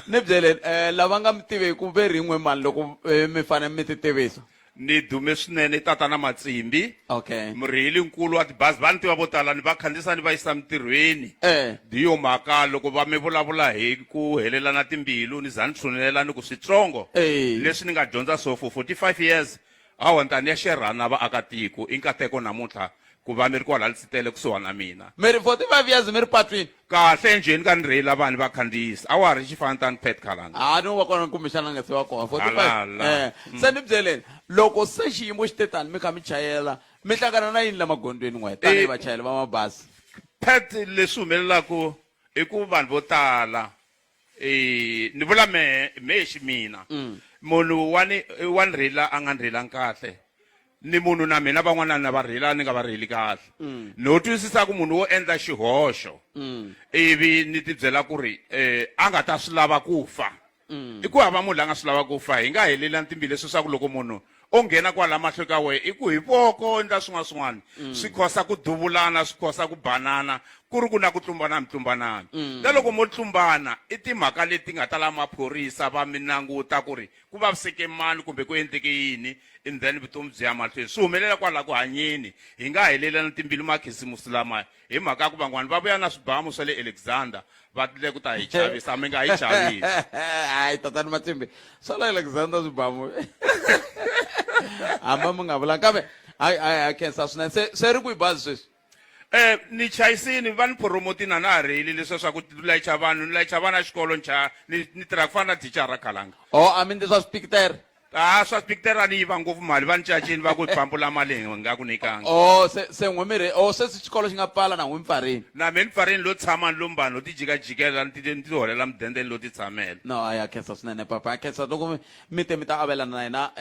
Ni byeleni, lava nga mi tiveki ve ri n'we mani loko mi fanele mi ti tivisa? Ni dume swinene i tatana Matsimbi. Okay. Murheyili nkulu wa tibazi va ni tiva vo tala ni va khandziyisa ni va yisa mintirhweni. Hi yo mhaka loko va mi vulavula hi ku helelana timbilu ni za ni tshunela ni ku switsongo leswi ni nga dyondza so for 45 years hawa ni ta ni ya xerha na vaakatiko i nkateko namuntlha ku va mi ri kwala Letsitele kusuhani na mina. Mi ri 45 years mi ri patwini? Kahle njhe ni ka ni rheyila vanhu va khandziyisa a wa ha ri xifantani Pat Khalanga. Ha ni wa kona kumbexana nga se va kona 45. Halala. Se ni byeleni loko se xiyimo xi te tani mi kha mi chayela mi hlangana na yini la magondzweni n'we tanihi vachayeri va mabazi? Pat leswi humelelaku i ku vanhu vo tala ni vula mehe mehe ximina munhu wa ni wa ni rheyila a nga ni rheyilangi kahle ni munhu na mina van'wana na va rheyila ni nga va rheyili kahle no twisisa ku munhu wo endla xihoxo ivi ni ti byela ku ri a nga ta swi lava ku fa i ku hava munhu la nga swi lava ku fa hi nga helelani timbilu leswi swa ku loko munhu o nghena kwala mahlo ka wehe i ku hi voko endla swin'wana swin'wana swi khosa ku duvulana swi khosa ku banana ku ri ku na ku tlumbana mi tlumbanana na loko mo tlumbana i timhaka leti nga ta la maphorisa va mi languta ku ri ku vaviseke mani kumbe ku endleke yini and then vutomi byi ya mahlweni swi humelela kwala ku hanyeni hi nga helelana timbilu makhisimusi lama hi mhaka ya ku van'wana va vuya na swibamu swa le Alexander va tile ku ta hi chavisa mi nga hi chavisi hayi tatani Matsimbi swa le Alexander swibamu hamba mi nga vulanga kambe hayi hayi ha khensa swinene se se ri kwihi bazi sweswi Ni chayisini va ni phuromotini a na ha rheyili leswiya swa ku layicha vanhu ni layicha vana xikolo ni chaya ni ni tirha ku fana na thicara Khalanga. Oh a mi ndli swa swipikitere? A swa swipikitere a ni yiva ngopfu mali va ni cacini va ku pambula mali hi nga ku nyikanga. Oh se se n'we mi ri oh se xikolo xi nga pfala na n'we mi pfarini. Na me ni pfarini lo tshama ni lo mbani lo ti jikajikela ni ti ni ti holela mudende ni lo ti tshamela. No a ya khensa swinene papa ha khensa loko mi mi te mi ta avelana na hina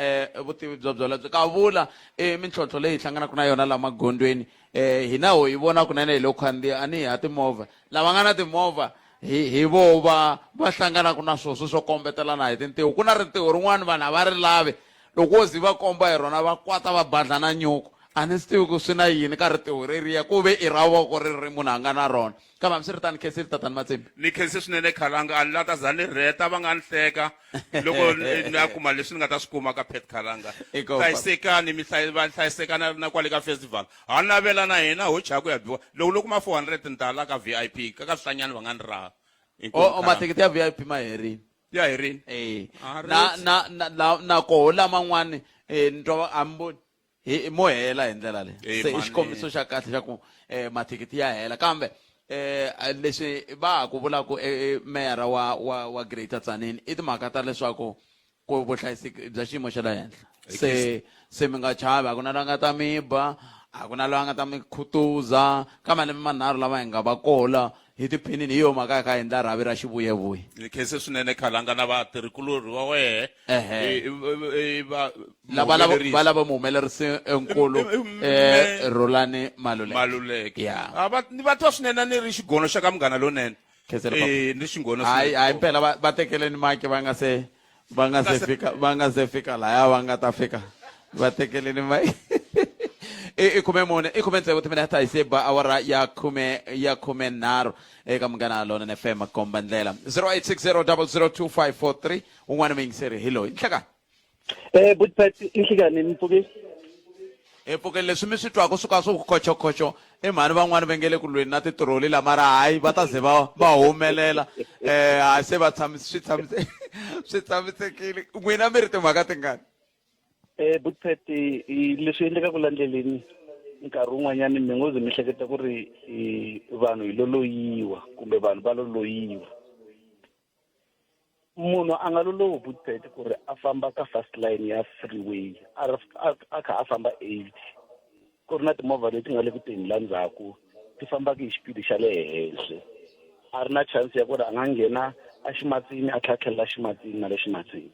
vutivi byo byolebyo kavula i mintlhontlho leyi hi hlanganaka na yona laha magondzweni eh hina ho yi vona kunene hi lo khandziya a ni ha timovha lava nga na timovha hi hi vo va va hlanganaka na swoswo swo kombetelana hi tintiho ku na rintiho rin'wana vanhu a va ri lavi loko wo zi va komba hi rona va kwata va badla na nyuku a ni swi tivi ku swi na yini ka rintiho reriya ku ve i ra voko ri ri munhu a nga na rona kambe hambiswiritano khensile tatani Matsimbi Ni khense swinene Khalanga a ni la ta za ni rheta va nga ni hleka loko ni ya kuma leswi ni nga ta swi kuma ka Pat Khalanga Eka hlayisekani mi hlayi va hlayiseka na na kwale ka festival ha navela na hina ho chaya ku ya biwa loko no kuma 400 ni ta la ka VIP ka ka swihlanyani va nga ni raha O o mathikithi ya VIP ma herile ya herini eh Ah, na right. na na na, na koho laman'wani eh ni twa va- a mi voni hi mo hela hi ndlela leyi Eh, se i mani. xikombiso xa kahle xa ku eh, mathikithi ya hela kambe eh leswi va ha ku vulaka eh, meyara wa wa wa Greater Tzaneen i timhaka ta leswaku ku vuhlayiseki bya xiyimo xa le henhla se se mi nga chavi a ku na la nga ta mi ba a ku na loyi a nga ta mi khutuza ka malembe manharhu lama hi nga va kola hi tiphinini hi yo mhaka hi kha hi endla rhavi ra xivuyevuye Ni khense swinene Khalanga na vatirhikulorhi va wehe. Ehe. I va Lava lava muhumelerisi. va lava muhumelerisi enkulu Rhulani Maluleke. Maluleke. Yeah. Ah, va ni va twa swinene ni ri xigono xa ka munghana lonene. Khensile papa. Ni xigono Hayi swinene. hayi mpela va tekeleni maki va nga se va nga se fika va nga se fika laya va nga ta fika va tekeleni maki. I 14, i 16 timinete hi se ba awara ya khume ya 13 eka Munghana Lonene FM komba ndlela 0860002543. Un'wana muyingiseri hi loyi. Nhlekani. Butpet, inhlekani ni pfuke. Hi pfukeni. Leswi mi swi twaka swi ka swi ku khochokhocho i mhani van'wani va nge le ku lweni na titiroli la, mara hayi va ta ze va humelela. Ha se va tshami swi tshamise swi tshamisekile. N'wina mi ri timhaka tingani? Butpet, leswi endlekaka la ndleleni nkarhi wun'wanyani mi ngo ze mi hleketa ku ri vanhu hi loloyiwa kumbe vanhu va loloyiwa. Munhu a nga lolohi Butpet ku ri a famba ka fast line ya freeway a ri a kha a famba 80, ku ri na timovha leti nga le ku teni la ndzhaku ti fambaka hi xipidi xa le henhla, a ri na chance ya ku ri a nga nghena a ximatsini a tlhela a tlhelela ximatsini na le ximatsini.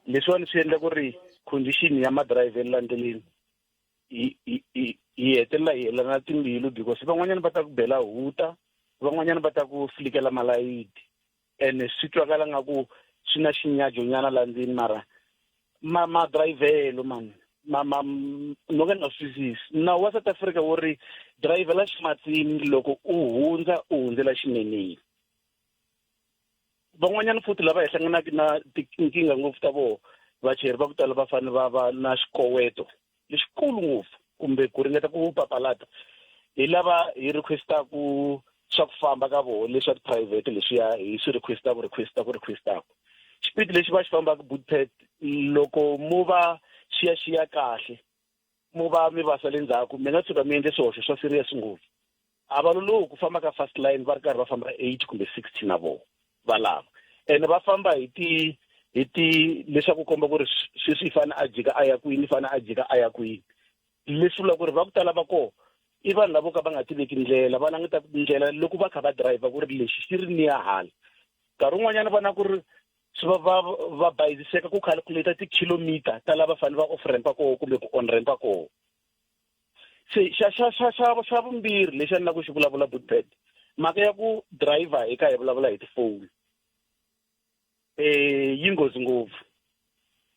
Leswiwani swi endla ku ri condition ya madirayivhelo la ndleleni hi hetelela hi helana timbilu, because van'wanyana va ta ku bela huta, van'wanyana va ta ku flikela malayiti, ene swi twakala nga ku swi na xinyajo nyana la ndzeni, mara ma madirayivhelo man ma ma no ka ni nga swi twisisi. Nawu wa South Africa wo ri dirayivhela ximatsini, loko u hundza u hundzela xineneni. Van'wanyana futhi lava hi hlanganaka na tinkingha ngopfu ta voho, vachayeri va ku tala va fanele va va na xikoweto lexikulu ngopfu kumbe ku ringeta ku papalata, hi lava hi requestaku swa ku famba ka voho leswa ti-private leswiya hi swi requestaku requestaku requestaku. Xipidi lexi va xi fambaka Butpet, loko mo va xiyaxiya kahle, mo va mi va sale ndzhaku, mi nga tshuka mi endle swihoxo swa serious ngopfu. A va lolohi ku famba ka fast line va ri karhi va famba 80 kumbe 60 na vona va lava, ene va famba hi ti hi ti leswaku komba ku ri sweswi i fane a jika a ya kwini, i fane a jika a ya kwini. Leswi vulaka ku ri va ku tala va kona i vanhu lavo ka va nga tiveki ndlela, va languta ndlela loko va kha va driver ku ri lexi xi ri niya hala. Nkarhi wun'wanyana va na ku ri swi va va va bayiziseka ku calculate ti-kilometer ta lava fanele va off rampa koho kumbe ku on rampa koho. Se xa xa xa xa xa vumbirhi lexi a ni la ku xi vulavula Butpet, mhaka ya ku driver hi kha hi vulavula hi tifoni, yi nghozi ngopfu.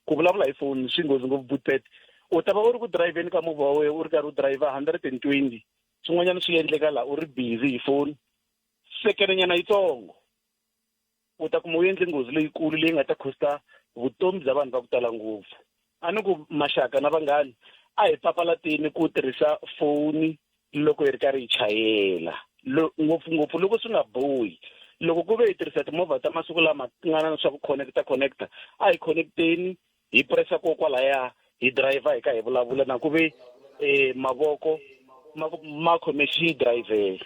Ku vulavula hi foni swi nghozi ngopfu Butpet. U ta va u ri ku driveni ka movha wa wena, u ri karhi u driver 120, swin'wanyana swi endleka laha u ri busy hi foni, sekene nyana yitsongo u ta kuma u endle nghozi leyikulu leyi nga ta costa vutomi bya vanhu va ku tala ngopfu. A ni ku maxaka na vanghani a hi papalateni ku tirhisa foni loko hi ri karhi hi chayela, ngopfungopfu loko swi nga bohi. Loko ku ve hi tirhisa timovha ta masiku lama ti nga na swa ku connecta connecta, a hi connecteni hi pressa ko kwalaya hi driver hi ka hi vulavula, na ku ve mavoko ma khome xi-drivelo.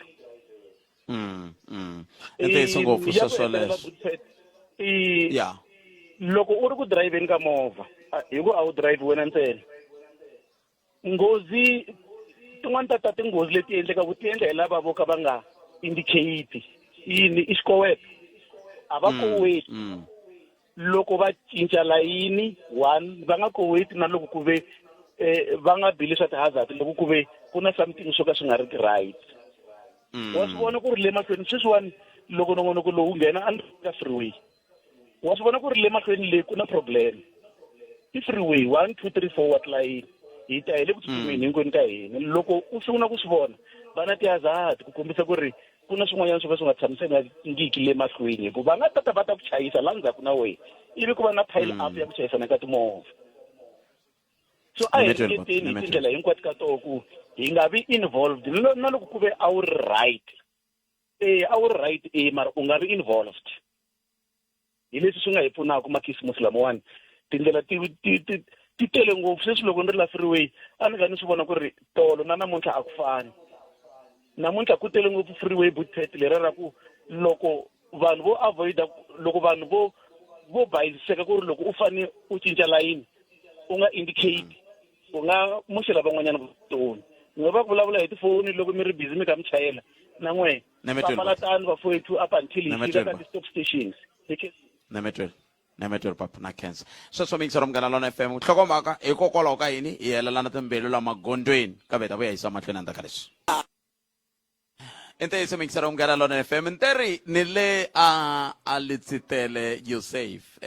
I ntiyiso ngopfu sweswo leswo. Ya. Loko u ri ku driveni ka movha, hi ku a wu drive wena ntsena, nghozi tin'wani ta tinghozi leti endlekaka ti endla hi lava vo ka va nga indicate yini i xikoweto, a va koweti loko va cinca layini one, va nga koweti na loko ku ve va nga bili swa ti-hazard, loko ku ve ku na something swo ka swi nga ri ki right. Wa swi vona ku ri le mahlweni sweswiwani loko nongonoko lowu nghena a ka freeway, wa swi vona ku ri le mahlweni le ku na problem, i freeway 1 2 3 4 wa tilayini, hi ta hi le ku tsutsumeni hinkwenu ka hina. Loko u sungula ku swi vona va na ti-hazard ku kombisa ku ri ku na swin'wanyana swo ka swi nga tshamisekangiki le mahlweni, hikuva va nga tata va ta ku chayisa la ndzhaku na wena, ivi ku va na pile up ya ku chayisana ka timovha. So a hi ringeteni hi tindlela hinkwato ka toho ku hi nga vi involved, na loko ku ve a wu ri right, a wu ri right, mara u nga vi involved. Hi leswi swi nga hi pfunaka makhisimusi lamawani, tindlela ti ti ti ti tele ngopfu sweswi. Loko ni ri la freeway a ni nga ni swi vona ku ri tolo na namuntlha a ku fani. Namuntlha ku tele ngopfu freeway Butpet, leriya ra ku loko vanhu vo avoida, loko vanhu vo bayiziseka ku ri loko u fane u cinca layini u nga indicate, u nga moxela van'wanyana vutomi. N'we va ku vulavula hi tifoni loko mi ri busy mi kha mi chayela na n'we, papalatani vafowethu up until hi fika ka ti-stop stations. Nemetweli nemetweli papa na cancer sweswo miyingisero Munghana Lona FM nhlokomhaka hikokwalaho ka yini hi helelana timbilu la magondzweni, kambe hi ta vuya yisa mahlweni endzhaku ka leswi. I ntiyiso miyingisero Munghana Lona FM nteri ni le a a litsitele you safe.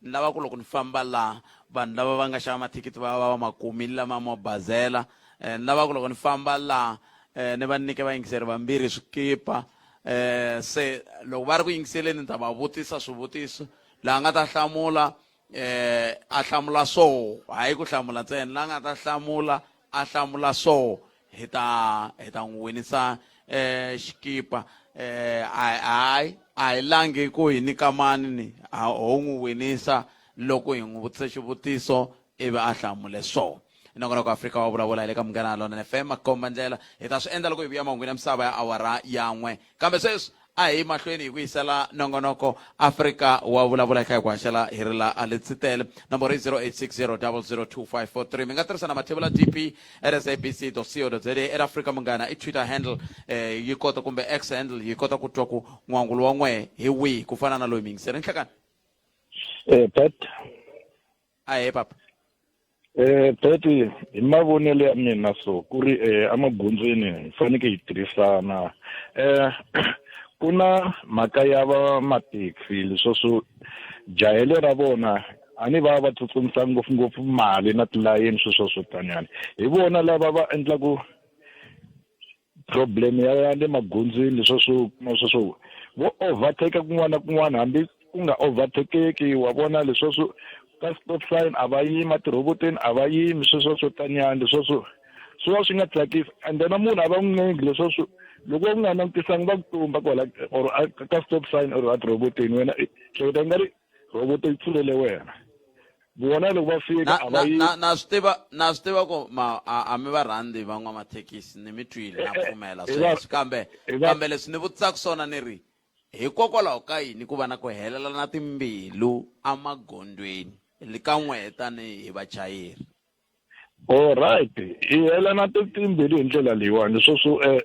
Ni lava ku loko ni famba la vanhu lava va nga xava mathikithi va va va ma kumile lama mo bazela. Eh, ni lava ku loko ni famba laha eh, ni va nyike vayingiseri vambirhi swikipa eh, se loko va ri ku yingiseleni ni ta va vutisa swivutiso laha nga ta hlamula eh, a hlamula swo hayi ku hlamula ntsena la nga ta hlamula a hlamula swo hi ta hi ta n'wi winisa eh, xikipa eh, hayi a hi langi ku hi nyika mani ni ho n'wi winisa loko hi n'wi vutise xivutiso ivi a hlamule swo nongonoko Afrika wa vulavula hi le ka Munghana Lonene FM makomba ndlela hi ta swi endla loko hi vuya mahungwini ya misava ya awara ya n'we kambe sweswi a hi mahlweni hi ku yisela nongonoko Afrika wa vulavula hi kha hi ku haxela hi ri la a letsitele nomboro i 0860002543 mi nga tirhisa na mathevula dp at sabc co za at Afrika Munghana i Twitter handle eh, yi kota kumbe X handle yi kota ku twa ku n'wangulo wa n'we hi wihi ku fana na loyi mi yingiseri nhlekani eh Pat Ahee papa. Eh Peti hi mavonelo ya mina so ku ri eh emagondzweni hi faneke hi tirhisana eh ku na mhaka ya va mathekisi leswo swo jahelo ra vona a ni va va tsutsumisa ngopfungopfu mali na tilayeni sweswo swo tanyana hi vona lava va endlaku problem ya le magondzweni leswa swo kuma sweswo vo overtake kun'wana na kun'wana hambi ku nga overtakeki wa vona leswa swo ka stop sign a va yimi etirhoboteni a va yimi sweswo swo tanyana leswa swo swi va swi nga tsakisi and then munhu a va n'wi ncengi leswa swo loko u nga langutisangi va ku tumba kwala or ka stop sign or etirhoboteni wena hleketa i nga ri roboto yi pfulele wena vona loko va fika a va yi na swi tiva na swi tiva ku ma a mi va rhandzi van'wamathekisi ni mi twile na pfumela sweswo kambe kambe leswi ni vutisaka swona ni ri hikokwalaho ka yini ku va na ku helelana timbilu emagondzweni ka n'wehe tanihi vachayeri All right hi helana timbilu hi ndlela leyiwani sweswo um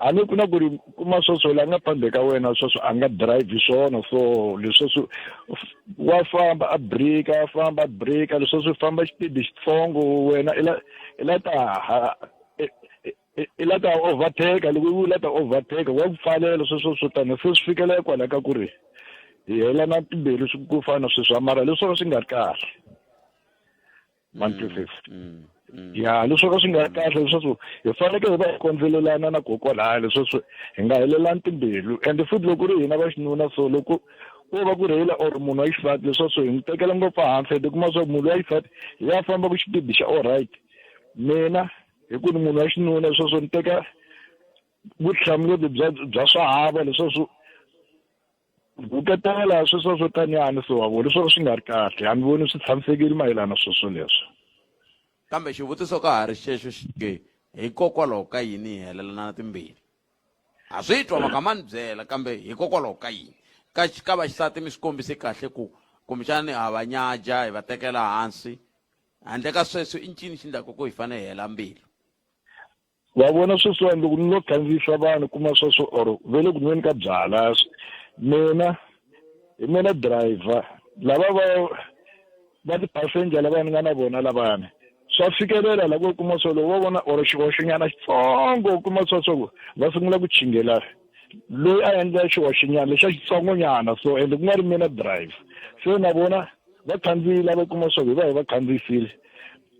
a ni ku na ku ri kuma sweswo la nga phambi ka wena sweswo a nga drive swona so lesweswo wa famba a brika a famba a brika leswo swi famba xipidi xitsongo wena i la i la ta ha i la ta overtake loko u la ta overtake wa ku pfalela sweswo swo tani se swi fikela kwala ka ku ri hi helana timbilu ku fana na sweswo mara leswo swi nga ri kahle 1 to 50 ya leswo ka swi nga ri kahle leswaku hi fanekele hi va hi kondzelelana na kokwalaya leswaku hi nga helelani timbilu ende futhi loko ku ri hina va xinuna so loko ko va ku rheyila or munhu wa xisati leswaku hi n'wi tekela ngopfu ehansi ende kuma swa munhu wa xisati hi ya famba ku xipidi xa all right mina hi ku ni munhu wa xinuna sweswo ni teka vutihlamuleri bya bya swa hava leswaku Vuketela sweswo swo taniya so wa vona leswo swi nga ri kahle a ni voni swi tshamisekile mayelana sweswo leswo kambe xivutiso ka ha ri xexo xi hikokwalaho ka yini hi helelana na timbilu ha swi twa maka ma ni byela kambe hikokwalaho ka yini ka ka vaxisati mi swi kombise kahle ku kumbexani ha va nyaja hi va tekela hansi handle ka sweswo i ncini xi ndlaku ku hi fanele hi hela mbilu Wa vona sweswiwani loko ni lo khandziyisa vanhu kuma sweswo or ve le ku nweni ka byala mina hi mina driver lava va va ti-passenger lava ni nga na vona lavayani swa fikelela la ku kuma swa loko va vona or xihoxonyana xitsongo u kuma swa swa ku va sungula ku chingela loyi a endla xihoxonyana lexa xitsongonyana so ende ku nga ri mina driver se na vona va khandziyi lava kuma swa ku hi va hi va khandziyisile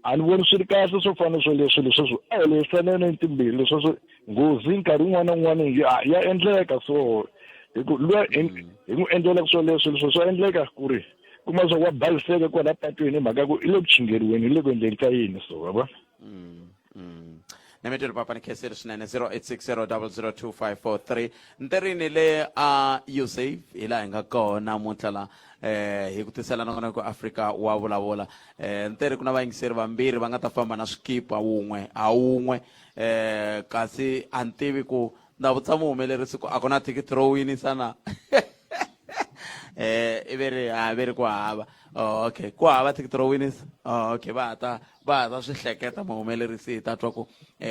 a ni voni swi ri kahle swo fana swo leswo leswo a hi lehisaneni timbirhi leswo nghozi nkarhi wun'wana na wun'wana ya ya endleka so hi ku luya hi hi n'wi endlela swo leswo leswo swa endleka ku ri kuma swa wa baziseka kwala patwini hi mhaka ku i le ku chingeriweni i le ku endleni ka yini so wa vona Nemetelo papa ni khensile swinene 0860002543 ntirhini le a usave hi laha hi nga kona namuntlha la eh hi ku tisela nongonoko Afrika wa vulavula eh ntirhi ku na vayingiseri vambirhi va nga ta famba na swikipa wun'we ha wun'we eh kasi a ni tivi ku na vutisa muhumelerisi ku a ku na thikithi ro winisa na eh i ve ri a ve ri ku hava oh, okay ku hava thikithi ro winisa oh, okay va ha ta va ha ta swi hleketa muhumelerisi hi ta twa ku um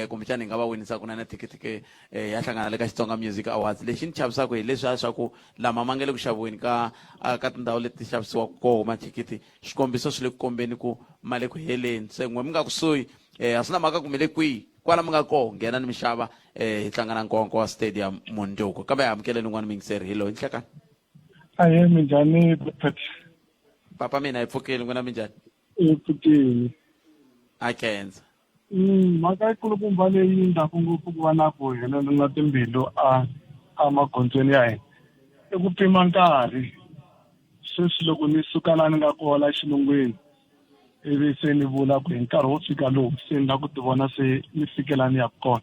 kumbexana hi nga va winisa kunene thikithi ke um ya hlangana le ka Xitsonga Music Awards lexi ni chavisaka hi leswiya swa ku lama ma nga le ku xaviweni ka ka tindhawu leti xavisiwaka koho mathikithi swikombiso swi le ku kombeni ku ma le ku heleni se n'we mi nga kusuhi um a swi na mhaka ku mi le kwihi kwala mi nga koho nghena ni mi xava um hi tlanga na Nkowankowa Stadium mundzuku kambe hi amukeleni un'wana muyingiseri hi loyi nhlekani Ahee minjhani papa mina hi pfukile n'wina minjhani Hi pfukile. A khensa. Mhaka yikulukumba leyi endlaku ngopfu ku va na ku helelana timbilu a a magondzweni ya hina i ku pima nkarhi. Sweswi loko ni suka laha ni nga kona la xilungwini ivi se ni vula ku hi nkarhi wo fika lowu se ni lava ku ti vona se ni fike laha ni yaka kona.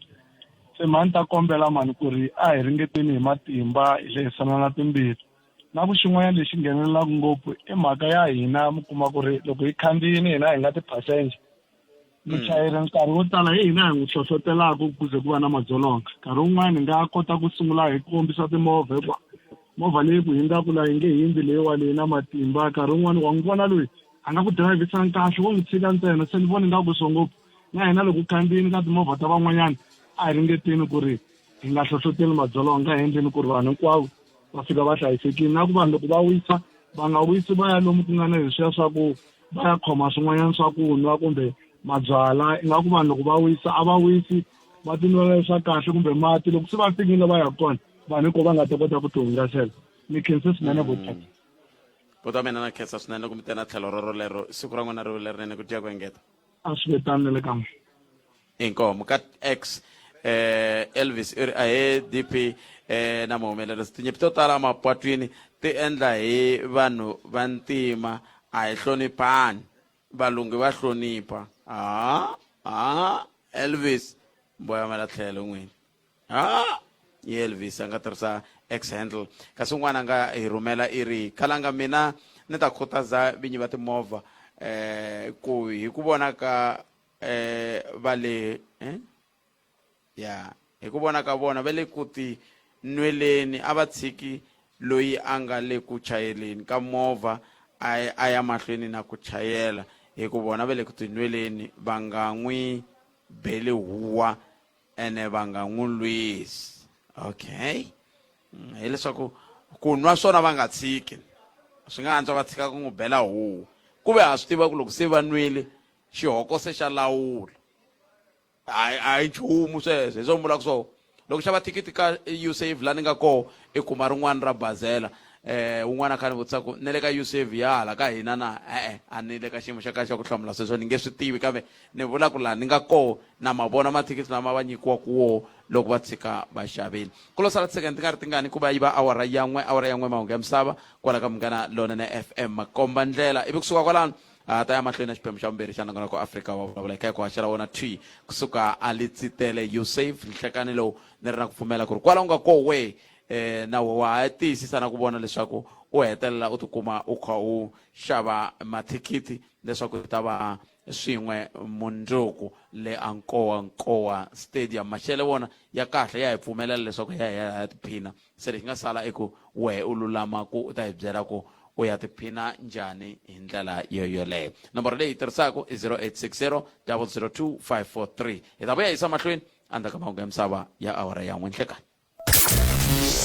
Se mhani ni ta kombela mhani ku ri a hi ringeteni hi matimba hi lehisana timbilu. Na ku xin'wanyana lexi nghenelelaka ngopfu i mhaka ya hina mi kuma ku ri loko hi khandziyile hina hi nga ti-passenger muchayeri nkarhi wo tala hi hina hi n'wi hlohlotelaka ku ze ku va na madzolonga nkarhi wun'wani hi nga kota ku sungula hi kombisa timovha hikuva movha leyi ku hindzaku laha yi nge hindzi leyiwa leyi na matimba nkarhi wun'wani wa n'wi vona loyi a nga ku dirayivhisani kahle wo n'wi tshika ntsena se ni vona ingaku swo ngopfu na hina loko khandziyini ka timovha ta van'wanyana a hi ringeteni ku ri hi nga hlohloteli madzolonga hi endleni ku ri vanhu hinkwavo va fika va hlayisekile na ku vanhu loko va wisa va nga wisi va ya lomu ku nga na leswiya swa ku va ya khoma swin'wanyana swa ku nwa kumbe mabyala ingaku vanhu loko va wisa a va wisi va tinwela swa kahle kumbe mati loko se va fikile va ya kona vanhu hinkwavo va nga ta kota ku tihungasela ni khense swinene votata buti wa mina na khensa swinene loko mi te na tlhelo roro lero siku ra n'wina ri lerinene ku dya ku engeta a swi ve tano na le ka n'wina Inkomu ka X eh Elvis i ri ahee DP eh na muhumelerisi tinyimpi to tala mapatwini ti endla hi vanhu va ntima a hi hloniphani valungi va hlonipha ha ha Elvis mboyamela tlhelo n'wini ha yi Elvis a nga tirhisa X handle kasi un'wana a nga hi rhumela i ri khalanga mina ni ta khutaza vinyi va timovha eh ku hi ku vona ka eh va le eh? ya hi ku vona ka vona va le ku ti nweleni a va tshiki loyi a nga le ku chayeleni ka movha a a ya mahlweni na ku chayela hi ku vona va le ku tinweleni va nga n'wi beli huwa ene va nga n'wi lwisi okay hileswaku ku nwa swona va nga tshiki swi nga antswa va tshika ku n'wi bela huwa ku ve ha swi tiva ku loko se va nwile xihoko se xa lawula a a hi nchumu sweswo hi swo vulaka swo loko xava thikithi ka usave la ni nga koho i kuma rin'wana ra bazela eh un'wana a kha ni vutisa ku ni le ka usave ya hala ka hina na e-e a ni le ka xiyimo xa kahle xa ku hlamula sweswo ni nge swi tivi kambe ni vula ku laha ni nga koho na ma vona mathikithi lama va nyikiwaka woho loko va tshika va xavile ku lo sala tisekende ti nga ri tingani ku va yi va awara ya n'we awara ya n'we mahungu ya misava kwala ka munghana lonene fm makomba ndlela ivi kusuka kwalano a ta ya mahlweni na xiphemu xa vumbirhi xa nongonoko afrika wa vulavula eka ku haxela wona thwi kusuka a litsitele usafe nhlekani lowu ni ri na ku pfumela ku ri kwala u nga kowe eh na wa ha tiyisisa na ku vona leswaku u hetelela u tikuma u kha u xava mathikithi leswaku u ta va swin'we mundzuku le a nkowa nkowa stadium maxele wona ya kahle ya hi pfumelela leswaku hi ya hi ya tiphina Se lexi nga sala i ku wehe u lulama ku u ta hi byela ku u ya tiphina njhani hi ndlela yoyoleyo. Nomboro leyi hi tirhisaka i 0860 002 543. Hi ta vuya hi yisa mahlweni endzhaku ka mahungu ya misava ya awara ya n'we nhlekani.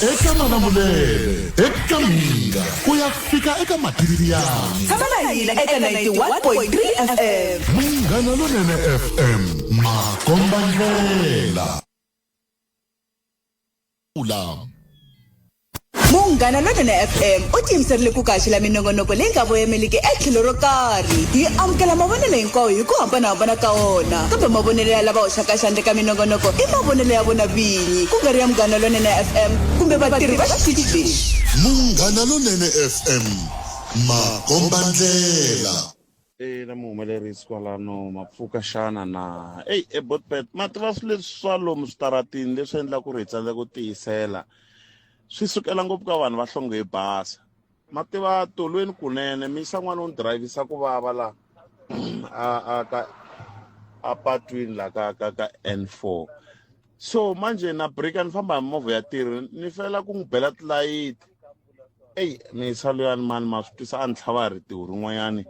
Eka Malamulele, eka Mhinga, ku ya fika eka Matiriyani. Tshama na hina eka 91.3 FM. Munghana Lonene FM, makombandlela. Ula. Munghana Lonene FM u tiyimiserile ku kaxela minongonoko leyi nga voyemeliki etlhelo ro karhi. Hi amukela mavonelo hinkwawo hi ku hambanahambana ka wona, kambe mavonelo ya lava hoxaka xandla eka minongonoko i mavonelo ya vona vinyi, ku nga ri ya Munghana Lonene FM kumbe vatirhi va xitichi lexi. Munghana Lonene FM, makombandlela. Ina muhumelerisi kwalano ma pfuka xana na eyi ebotbet ma tiva swilo leswi swa lomu switaratini leswi endlaka ku ri hi tsandzeka ku tiyisela swi sukela ngopfu ka vanhu va hlonge hi basa ma tiva tolweni kunene mi yisa n'wana u ni dirayivhisa ku vava la a a ka a patwini la ka ka ka N4 so manje na brika ni famba hi movha ya tirhi ni fela ku n'wi bela tilayiti eyi misa luyani mani ma swi twisa a ni tlhava hi ritiho rin'wanyani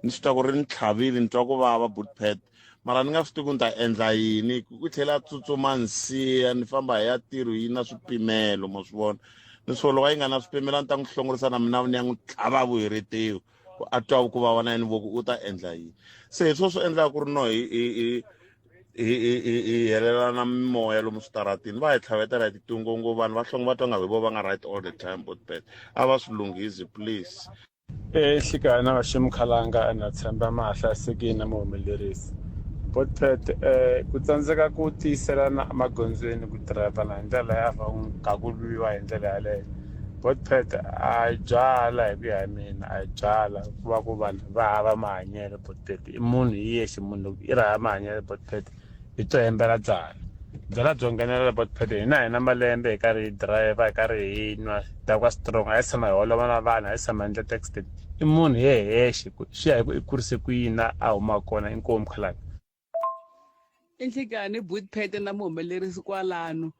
ni swi twa ku ri ni tlhavile ni twa ku vava bootpad mara ni nga swi tivi ku ni ta endla yini ku tlhela a tsutsuma ni siya ni famba hi ya tirho yi na swipimelo ma swi vona ni swo loko yi nga na swipimelo a ni ta n'wi hlongorisa na mina ni ya n'wi tlhava vu hi ritiho ku a twa ku vava na yena voko u ta endla yini se hi swo swi endlaka ku ri no hi hi hi hi hi hi hi helelana mimoya lomu switaratini va hi tlhavetela hi titungongo vanhu va hlongo va twa nga hi vo va nga right all the time botbet a va swi lunghisi please. Exikarhi na va Ximkhalanga na tshemba ma ha hlayisekile na muhumelerisi. Botpet um ku tsandzeka ku tiyiselana emagondzweni ku dirayivhana hi ndlela ya wrong ka ku lwiwa hi ndlela yaleyo Botpet a yi byala hi ku ya hi mina a yi byala ku va ku vanhu va hava mahanyelo Botpet i munhu hi yexe munhu loko i ri hava mahanyelo Botpet hi to hembela byala byala byo nghenelela Botpet hina hi na malembe hi karhi hi dirayivha hi karhi hi nwa dakwa strong a hi tshama hi holova na vanhu a hi tshama hi endla ti-accident i munhu hi yexe ku swi ya hi ku i kurise ku yini la a humaka kona inkomu khalanga I nhlikani Bootpete na muhumelerisi kwalano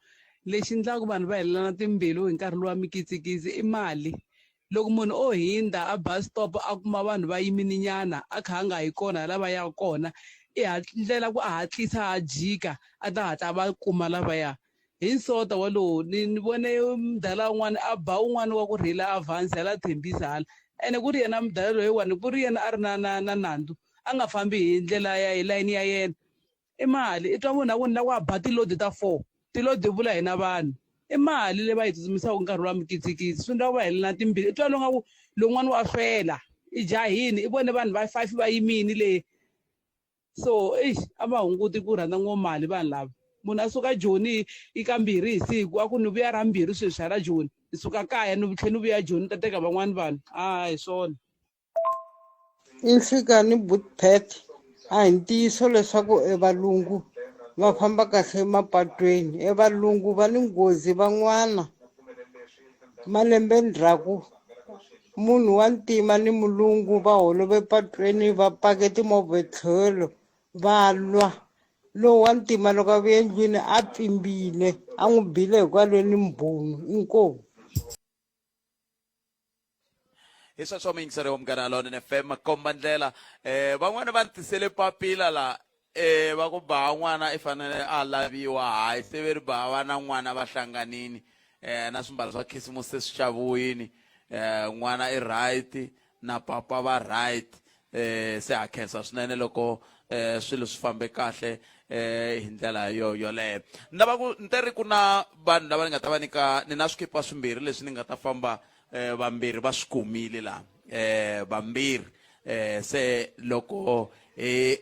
lexi endlaka vanhu va helelana timbilu hi nkarhi lowa mikitsikitsi i mali loko munhu o hindza a bus stop a kuma vanhu va yimile nyana a kha a nga yi kona la va yaka kona i ndlela ku a hatlisa a jika a ta hatla va kuma lavaya hi nsota walowo ni ni vone mudala un'wana a ba un'wana wa ku rheyila avance hala Thembisa hala ene ku ri yena mudala loyiwani ku ri yena a ri na na na nandzu a nga fambi hi ndlela ya hi layeni ya yena i mali i twa munhu a ku ni lava ku ya ba tilodi ta four tilodi vula hina vanhu i mali leyi va yi tsutsumisaka nkarhi wa mikitsikitsi swi endla ku va helela timbilu i twa lowu nga ku lowun'wana wa hlwela i jahini i vone vanhu va five va yimini le so eish a va hunguti ku rhandza ngo mali vanhu lava munhu a suka joni i kambirhi hi siku a ku ni vuya ra mbirhi sweswi hala joni ni suka kaya ni tlhela ni vuya joni ni ta teka van'wani vanhu a hi swona I nhlikani Bootpet a hi ntiyiso leswaku e valungu va famba kahle emapatweni e valungu va ni nghozi van'wana malembe ndzhaku munhu wa ntima ni mulungu va holove patweni va pake timovha etlhelo va lwa lowu wa ntima loko a vuya endlwini a pfimbile a n'wi bile hikwalweni mbhunu inkomu hi sweswo muyingiseri wa munghana lonene fm komba ndlela eh van'wana va ni tisele papila la eh va ku ba n'wana i fanele a laviwa hayi se ve ri ba va na n'wana va hlanganini eh na swimbalo swa khisimusi se swi xaviwini eh n'wana i right na papa va right eh se ha khensa swinene loko eh swilo swi fambe kahle eh hi ndlela yo yoleyo ni lava ku ni te ri ku na vanhu lava ni nga ta va nyika ni na swikipa swimbirhi leswi ni nga ta famba eh vambirhi va swi kumile la eh vambirhi eh se loko hi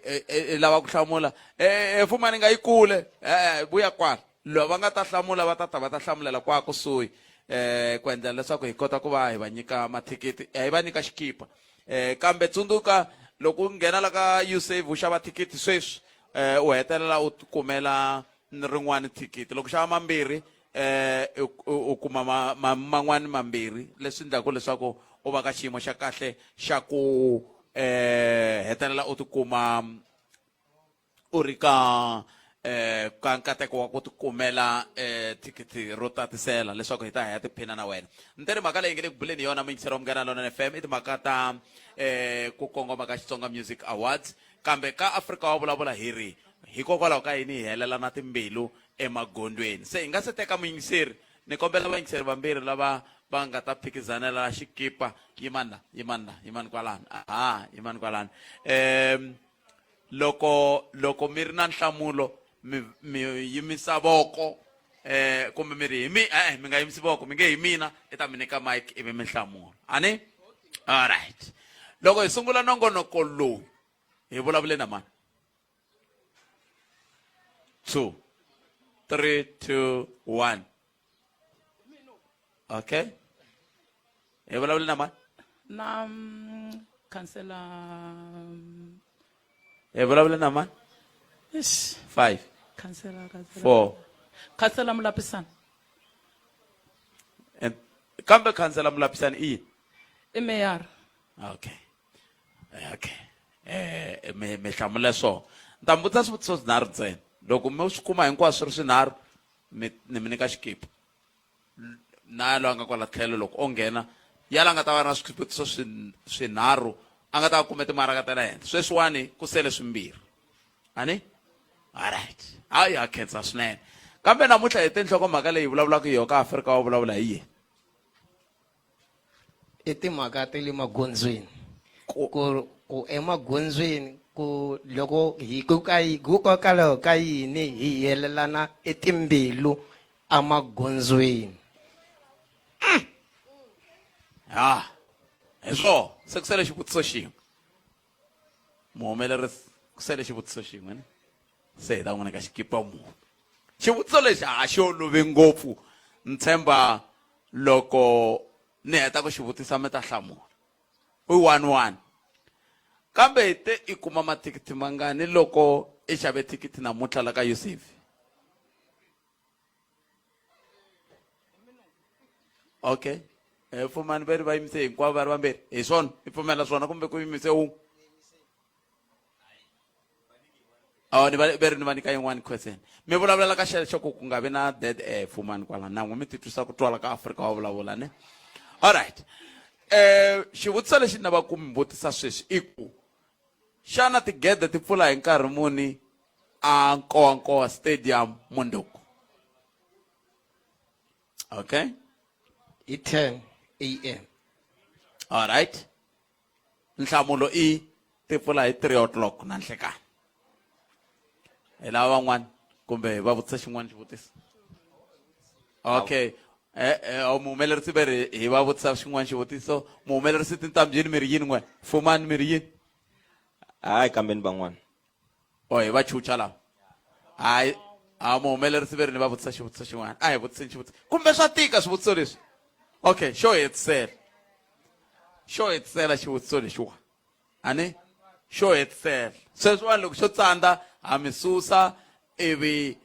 lava ku hlamula eh fumani nga yi kule eh vuya kwala lava va nga ta hlamula va ta ta va ta hlamulela kwa kusuhi eh ku endlela leswaku hi kota ku va hi va nyika mathikithi hi va nyika xikipa eh kambe tsundzuka loko u nghena la ka usave u xava thikithi sweswi eh u hetelela u kumela rin'wana thikithi loko xava mambirhi eh u kuma man'wani mambirhi leswi endlaka leswaku u va ka xiyimo xa kahle xa ku eh hetelela u tikuma u ri ka eh ka nkateko wa ku tikumela eh thikithi ro tatisela leswaku hi ta hi ya tiphina na wena ni te ri mhaka leyi nge le ku buleni hi yona muyingiseri wa munghana lonene fm i timhaka ta eh ku kongoma ka xitsonga music awards kambe ka afrika wa vulavula hi ri hikokwalaho ka yini hi helela na timbilu emagondzweni se hi nga se teka muyingiseri ni kombela vayingiseri vambirhi lava va nga ta phikizanela xikipa yimani la yimani la yimani kwalano aha yimani kwalano um loko loko mi ri na nhlamulo mi mi yimisa voko eh kumbe mi ri hi mi eh mi nga yimisi voko mi nge hi mina i ta mi nyika mic ivi mi hlamula ani alright loko hi sungula nongonoko lowu hi vulavule na mani 2 3 2 1 okay hi vulavule na mani na khansela hi vulavule na mani Eish. 5 khansela khansela 4 khansela mulapisana And- kambe khansela mulapisani i yini i meyara okay okay eh mi mi hlamule swona ni ta mi vutisa swivutiso swinharhu ntsena loko mi swi kuma hinkwaswo swi ri swinharhu mi ni mi nyika xikipa na loyi a nga kwala tlhelo loko o nghena ya la nga ta va na swivutiso swinharhu a nga ta va kume timaraka ta le henhla sweswiwani ku sele swimbirhi ani alright hayi ha khensa swinene kambe namuntlha hi tinhlokomhaka leyi vulavulaka hi yona ka afrika wa vulavula hi yini I timhaka ta le magondzweni ku ku emagondzweni ku loko hi ku ka hikokwalaho ka yini hi helelana etimbilu emagondzweni ha hi swona se ku sele xivutiso xin'we muhumelerisi ku sele xivutiso xin'we ne Se hi ta n'wi nyika xikipa munhu. Xivutiso lexi a xi olovi ngopfu. Ni tshemba loko ni heta ku xi vutisa mi ta hlamula. I 1-1. Kambe hi te i kuma mathikithi mangani loko i xave thikithi namuntlha la ka UCV? Okay. Eh, Fumani va ri va yimise hinkwavo va ri vambirhi. Hi swona? I pfumela swona kumbe ku yimise wun'we? Oh, ni va ve ri ni va nyika yin'wani question. Mi vulavula ka xexo ku ku nga vi na dead air Fumani kwala na n'we mi titwisa ku twala ka Afrika wa vulavula ne. Alright. Eh, xivutiso lexi ni lavaka ku mi vutisa sweswi i ku xana tigede ti pfula hi nkarhi muni a Nkowankowa Stadium mundzuku? Okay. Hi 10 am. Alright. Nhlamulo i ti pfula hi 3 o'clock na nhlekani. Hi lava van'wana kumbe va vutisa xin'wana xivutiso. Okay. Eh eh muhumelerisi ve ri hi va vutisa xin'wana xivutiso. Muhumelerisi tintambyini mi ri yini n'we? Fumani mi ri yini? Hayi kambeni van'wana. Oh hi va chucha lava. Hayi a muhumelerisi ve ri ni va vutisa xivutiso xin'wana. A hi vutiseni xivutiso. Kumbe swa tika swivutiso leswi. Okay, xo hetisela. Xo hetisela xivutiso lexiwa. Ani? Xo hetisela. Sweswiwani loko xo tsandza ha mi susa ivi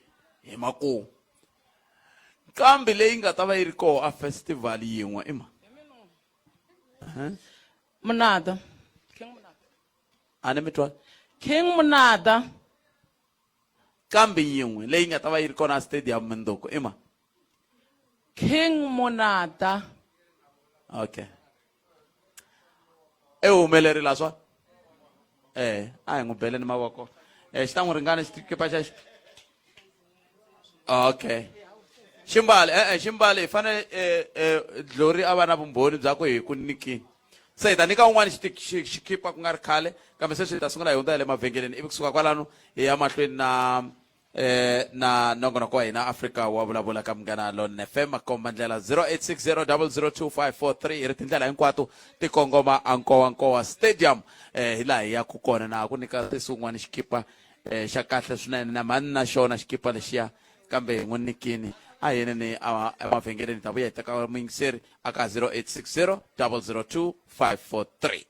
hi makumu. Nqambi leyi nga ta va yi ri koho a festival yin'we i ma? Munada. A ni mi twa? King Munada. Nqambi yin'we leyi nga ta va yi ri kona a stadium mundzuku i ma? King Monada. Okay. E humelerile swa? Eh, a hi n'wi beleni mavoko. Eh, xi ta n'wi ringana xikipa xexo. Okay. Ximbali, eh eh ximbali hi fanele eh eh Glory a va na vumbhoni bya ku hi ku nyikini. Se hi ta nyika un'wana xikipa ku nga ri khale, kambe sweswi hi ta sungula hi hundza hi le mavhengeleni ivi kusuka kwalano hi ya mahlweni na eh na nongonoko wa hina Afrika wa vulavula ka Munghana Lonene FM makomba ndlela 0860002543 hi ri tindlela hinkwato ti kongoma a Nkowankowa Stadium eh hi laha hi yaku kona na ku nyika sesi un'wana xikipa eh xa kahle swinene na mhani na xona xikipa lexiya kambe hi n'wi nyikini a hi yeneni emavhengeleni ta vuya hi teka muyingiseri aka 0860 002 543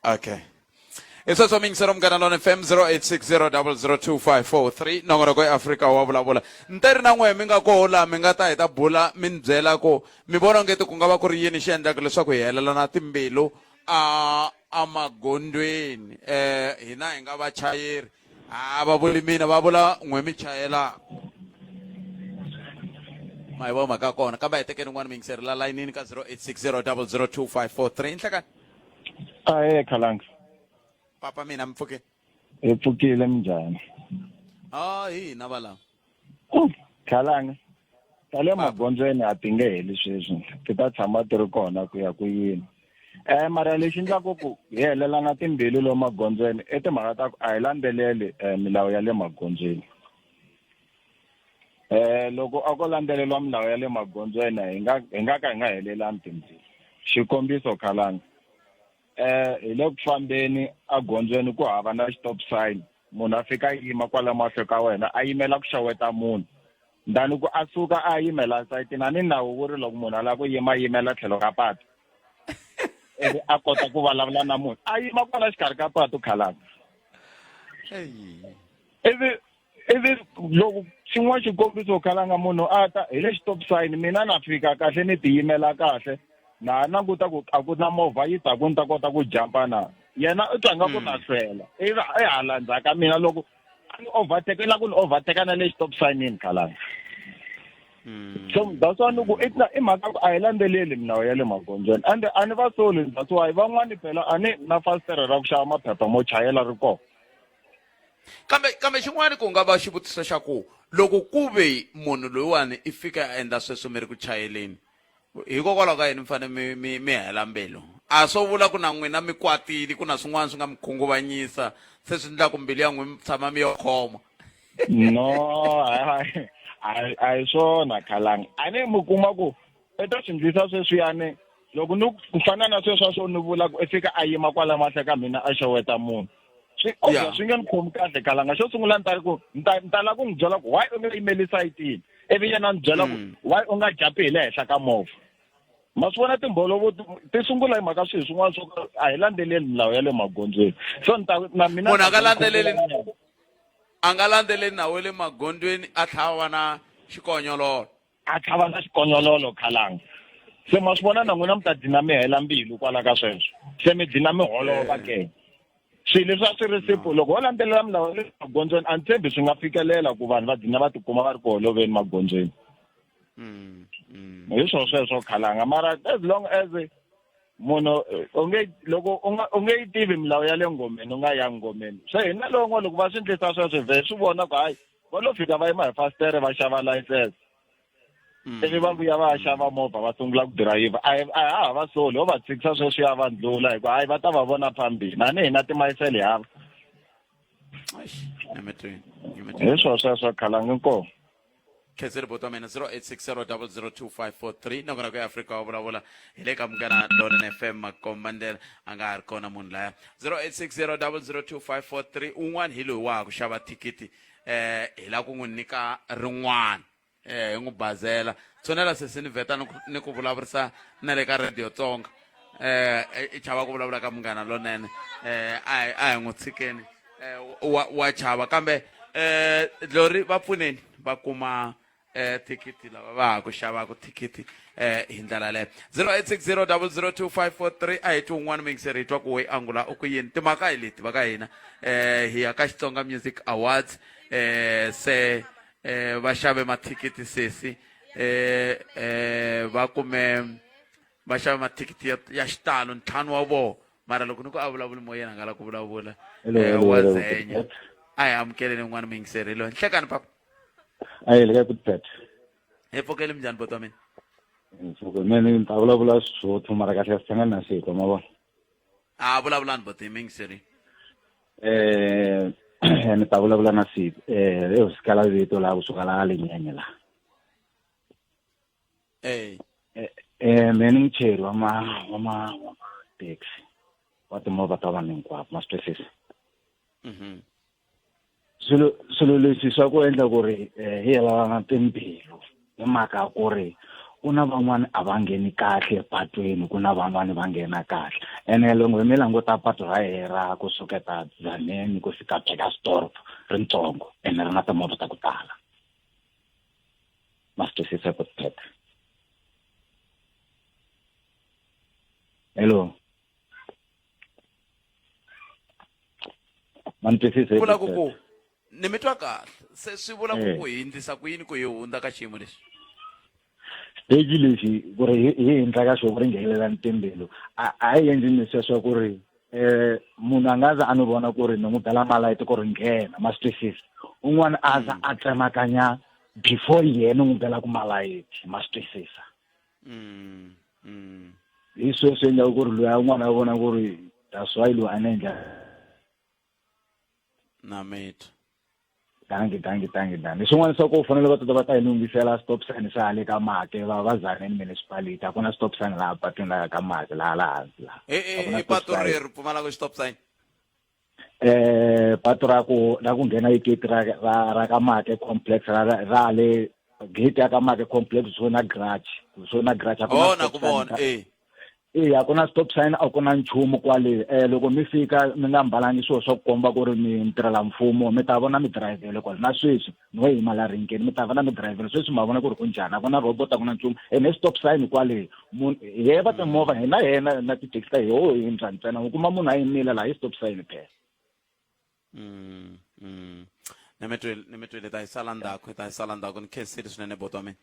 Okay. Hi sweswo miyingiselo munghana lona FM 0860002543 nongonoko eAfrika wa vulavula. Ni te ri na n'we mi nga koho laha mi nga ta hi ta bula mi ni byela ku mi vona ongeti ku nga va ku ri yini xi endlaka leswaku hi helelana timbilu a emagondzweni eh hina hi nga vachayeri a va vuli mina va vula n'we mi chayelaka ma hi vo mhaka kona kambe a hi tekeni un'wana muyingiseri la layinini ka 0860002543 nhlekani Ahee Khalanga. Papa mina mi pfukile. Hi pfukile minjhani? Ah hi hina valava. Khalanga. Ta le magondzweni a ti nge heli sweswi. Ti ta tshama ti ri kona ku ya ku yini. Eh mara lexi endlaku ku hi helelana timbilu lomu magondzweni i timhaka ta ku a hi landzeleli eh, milawu ya le magondzweni. Eh loko a ko landzeleriwa milawu ya le magondzweni hi nga hi nga ka hi nga helelani timbilu. Xikombiso Khalanga eh hi le ku fambeni egondzweni ku hava na stop sign munhu a fika a yima kwala mahlo ka wena a yimela ku xeweta munhu ndani ku a suka a yimela sayitini a ni nawu wu ri loko munhu a lava ku yima yimela tlhelo ka patu ivi a kota ku vulavula na munhu a yima kwala xikarhi ka patu Khalanga ivi ivi loko xin'wana xikombiso khalanga munhu a ta hi le stop sign mina na fika kahle ni tiyimela kahle na ha languta ku a ku na movha yi taku ni ta kota ku jampa na yena u twa nga ku na hlwela ivi i hala ndzhaku ka mina loko a ni overtake i lava ku ni overtake na le stop signini khalanga so that's why ni ku i i mhaka ku a hi landzeleli milawu ya le magondzweni ende a ni va soli that's why van'wani phela a ni na fasitere ra ku xava maphepha mo chayela ri kona kambe kambe xin'wana ku nga va xivutiso xa ku loko ku ve munhu loyiwani i fika a endla sweswo mi ri ku chayeleni hikokwalaho ka yini mi fanele mi mi mi hela mbilu a swo vula ku na n'wina mi kwatile ku na swin'wana swi nga mi khunguvanyisa se swi endla ku mbilu ya n'wina mi tshama mi yo khoma no a hi swona khalanga a ni mi kuma ku i ta swi ndlisa sweswiyani loko ni ku fana na sweswa swo ni vula ku i fika a yima kwala mahle ka mina a xeweta munhu. Swi obvious swi nge ni khomi kahle kalanga. Xo sungula ni ta ku ni ta ni ta lava ku n'wi byela ku why u nga yimeli sayitini ivi yena a ni byela ku why u nga jampi hi le henhla ka movha. Ma swi vona timbholovo ti sungula hi mhaka swilo swin'wana swo ka a hi landzeleli milawu ya le magondzweni. So ni ta na mina Munhu a nga landzeleli a nga landzeleli nawu wa le magondzweni a tlhava va na xikonyololo. A tlhava na xikonyololo khalanga. Se ma swi vona na n'wina mi ta dlina mi hela mbilu kwala ka sweswo. Se mi dlina mi holova ke. Swilo leswi a swi ri simple loko ho landzelela milawu ya le magondzweni a ni tshembi swi nga fikelela ku vanhu va dlina va tikuma va ri ku holoveni magondzweni. Hi swona sweswo khalanga mara as long as munhu u nge loko u nga u nge yi tivi milawu ya le ngomeni u nga ya ngomeni se hina loko loko va swi endlisa sweswo vhe swi vona ku hayi va lo fika va yima hi fasitere va xava layisense ivi va vuya va ya xava movha va sungula ku dirayivha a hi a ha ha va soli ho va tshikisa sweswiya va ndlula hikuva hayi va ta va vona phambili na ni hina timayisele hava hi swona sweswo khalangi nkomo Khensile buti wa mina 0860002543 nakona ku ya Afrika wa vulavula hi le ka Munghana Lonene FM makombandlela a nga ha ri kona munhu laya 0860002543 un'wana hi loyi wa ha ku xava thikithi eh hi la ku n'wi nyika rin'wana eh hi n'wi bazela tshunela sesi ni vheta ni ku vulavurisa na le ka radio Tsonga eh i chava ku vulavula ka Munghana Lonene eh a hi a hi n'wi tshikeni eh wa wa chava kambe eh Glory va pfuneni va kuma eh thikithi lava va ha ku xavaka thikithi eh hi ndlela leyo 0860002543 a hi twi un'wana muyingiseri hi twa ku we angula u ku yini timhaka hi leti va ka hina eh hi ya ka Xitsonga Music Awards eh se eh va xave mathikithi sesi eh eh va kume va xave mathikithi ya, ya xitalo ntlhanu wa vona mara loko ni ku a vulavuli moyeni a nga la ku vulavula Hello, eh, hello, wa hello, zenya a hi amukeleni un'wana muyingiseri hi loyi nhlekani papa a hi le ka good pet hi pfukeli minjhani boti wa mina Mpfuko mina ni ta vulavula Sesotho mara kahle swi hlangana na Xitsonga ma vona a vulavulani boti hi muyingiseri eh ni ta vulavula na Sipho eh e sikala vito la kusuka la Lenyenye la eh eh mina ni muchayeri wa ma wa ma wa ma taxi wa timovha ta vanhu hinkwavo ma swi twisisa Swilo swilo leswi swa ku endla ku ri eh, hi helelana timbilu hi mhaka ya ku ri ku na van'wani a va ngheni kahle epatwini ku na van'wani va nghena kahle ene loko hi mi languta patu ra hina ra kusuketa Tzaneen ku fika Burgersdorp ri ntsongo ene ri na timovha ta ku tala ma swi twisisa ku phetha hello ma ni twisisa vula ku ku ni mi twa kahle se swi vula ku Eh. ku hi ndlisa ku yini ku hi hundza ka xiyimo lexi stage lexi ku ri hi hi hindla ka xona ku ri nghenelelani timbilu a a hi endlini sweswo ku ri eh munhu a nga za a ni vona ku ri ni n'wi bela malayiti ku ri nghena ma swi twisisa un'wana a za a tsemakanya before yena u n'wi belaka malayiti ma swi twisisa hi sweswo endlaku ku ri loyi a un'wana a vona ku ri that's why loyi a ni endla na mitwa dangi dangi dangi dangi swin'wana swa ku fanele va tata va ta hi lunghisela stop sign swa hale ka make va va Tzaneen municipality a ku na stop sign laha patwini laha ka make laha laha hansi laha i A ku na i stop patu sign. reri pfumalaka stop sign eh patu ra ku ra ku nghena igate ra ra ra ka make complex ra ra ra le gate ya ka make complex so na garage so na garage a ku na oh na stop ku sign vona ka- eh eya a ku na stop sign a ku na nchumu kwale um loko mi fika mi nga mbalangi swilo swa ku komba ku ri mi ntirhela mfumo mi ta vona mi dirayivhele kwale na sweswi ni wo yima la renkeni mi ta vona mi dirayivhele sweswi ma vona ku ri ku njhani a ku na robot a ku na nchumu ene stop sign kwale munhu he va timovha hina hina na tithekisi ta hi ho hindza ntsena u kuma munhu a yimile laha i stop sign phela Ni mi twile ni mi twile ta yi sala ndzhaku ta yi sala ndzhaku ni khensile swinene boti wa mina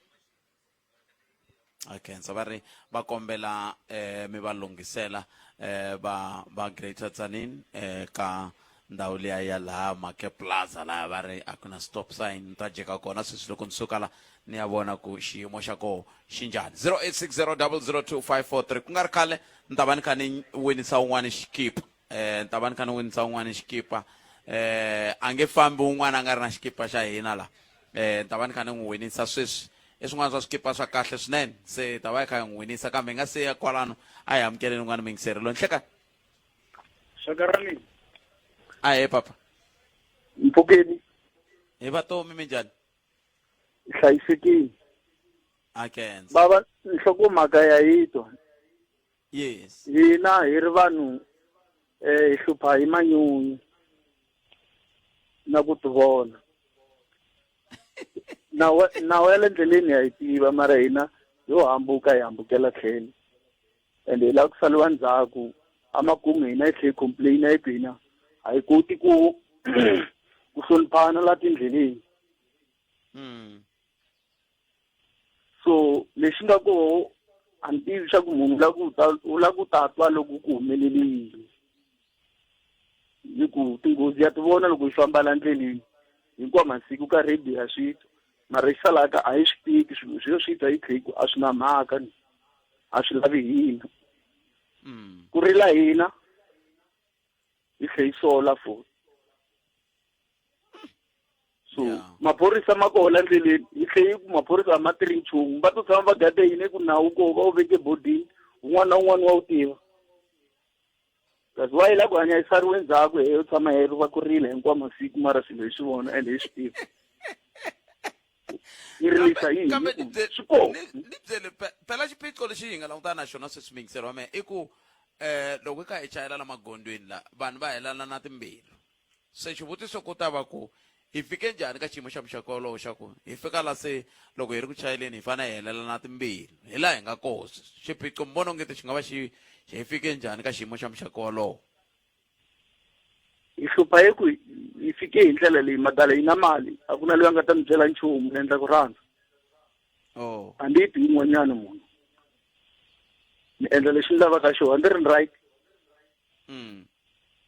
okay so va ri va kombela eh mi va lunghisela eh va va Greater Tzaneen eh ka ndhawu liya ya laha Make Plaza laha va ri a ku na stop sign ni ta jika kona sweswi loko ni suka la ni ya vona ku xiyimo xa koho xi njhani 0860002543 ku nga ri khale ni ta va ni kha ni winisa un'wana xikipa eh ni ta va ni kha ni winisa un'wana xikipa eh a nge fambi un'wana a nga ri na xikipa xa hina la eh ni ta va ni kha ni n'wi winisa sweswi i swin'wana swa swikipa swa kahle swinene se hi ta va hi kha hi n'wi winisa kambe hi nga se ya kwalano a hi amukeleni un'wana muyingiseri loyi nhlekani Xakarani. Ahee papa. Mpfukeni. Hi vatomi minjhani? Hlayisekile. A kenza. Bava nhlokomhaka ya yi twa. Yes. Hina hi ri vanhu eh hi hlupha hi manyunyu na ku tivona. Nawu nawu ya le ndleleni ya yi tiva mara hina yo hambuka hi hambukela tlhelo. And hi lava ku saliwa ndzhaku amakumu hina hi tlhe hi complain hi ku hina a hi koti ku ku hloniphana la tindleleni. So lexi nga koho a ni tivi xa ku munhu u lava ku ta u lava ku ta twa loko ku humelele yini hi ku tinghozi ya ti vona loko yi famba la ndleleni hinkwawo masiku ka radio ya swi twa mara xi salaka a hi swi teki swilo swi yo swi twa yi kha yi ku a swi na mhaka ni a swi lavi hina ku rila hina hi tlhe hi sola futhi so maphorisa ma koho la ndleleni hi tlhe hi ku maphorisa a ma tirhi nchumu va to tshama va gade yini ku nawu koho va wu veke bodini un'wana na un'wana wa wu tiva kasi wa yi la ku hanya yi sariwe ndzhaku he yo tshama he va ku rila hinkwawo masiku mara swilo hi swi vona ende hi swi tiva yi rilisa yini kambe ku swi kona ni byele phela xiphiqo lexi hi nga langutana na xona sweswi muyingiseri wa mehe i ku um loko hi kha hi chayela la magondzweni la vanhu va helana na timbilu se xivutiso ku ta va ku hi fike njhani ka xiyimo xa muxaka wolowo xa ku hi fika la se loko hi ri ku chayeleni hi fanele hi helela na timbilu hi laha hi nga koho sweswi xiphiqo mi vona ongeti xi nga va xi hi fike njhani ka xiyimo xa muxaka wolowo hi hlupha hi ku hi fike hi ndlela leyi madala yi na mali a ku na loyi a nga ta mi byela nchumu ni endla ku rhandza oh a ndi ti yin'wanyana munhu ni endla lexi ni lavaka xona ndzi ri ni right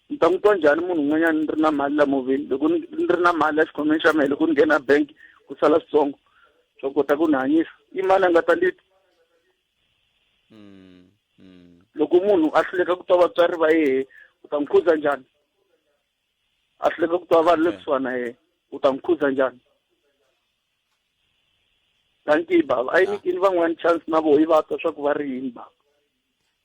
ni ta n'wi twa njhani munhu un'wanyana ni ri na mali la movheni loko ni ri na mali ya xikhwameni xa mehe loko ni nghena bank ku sala switsongo swo kota ku ni hanyisa i mani a nga ta ndi twa loko munhu a hluleka ku twa vatswari va yehe u ta n'wi khuza njhani a hluleka ku twa vanhu le kusuhani na yehe u ta n'wi khuza njhani dankie baba a yi nyikini van'wani chance na voho yi va twa swa ku va ri yini baba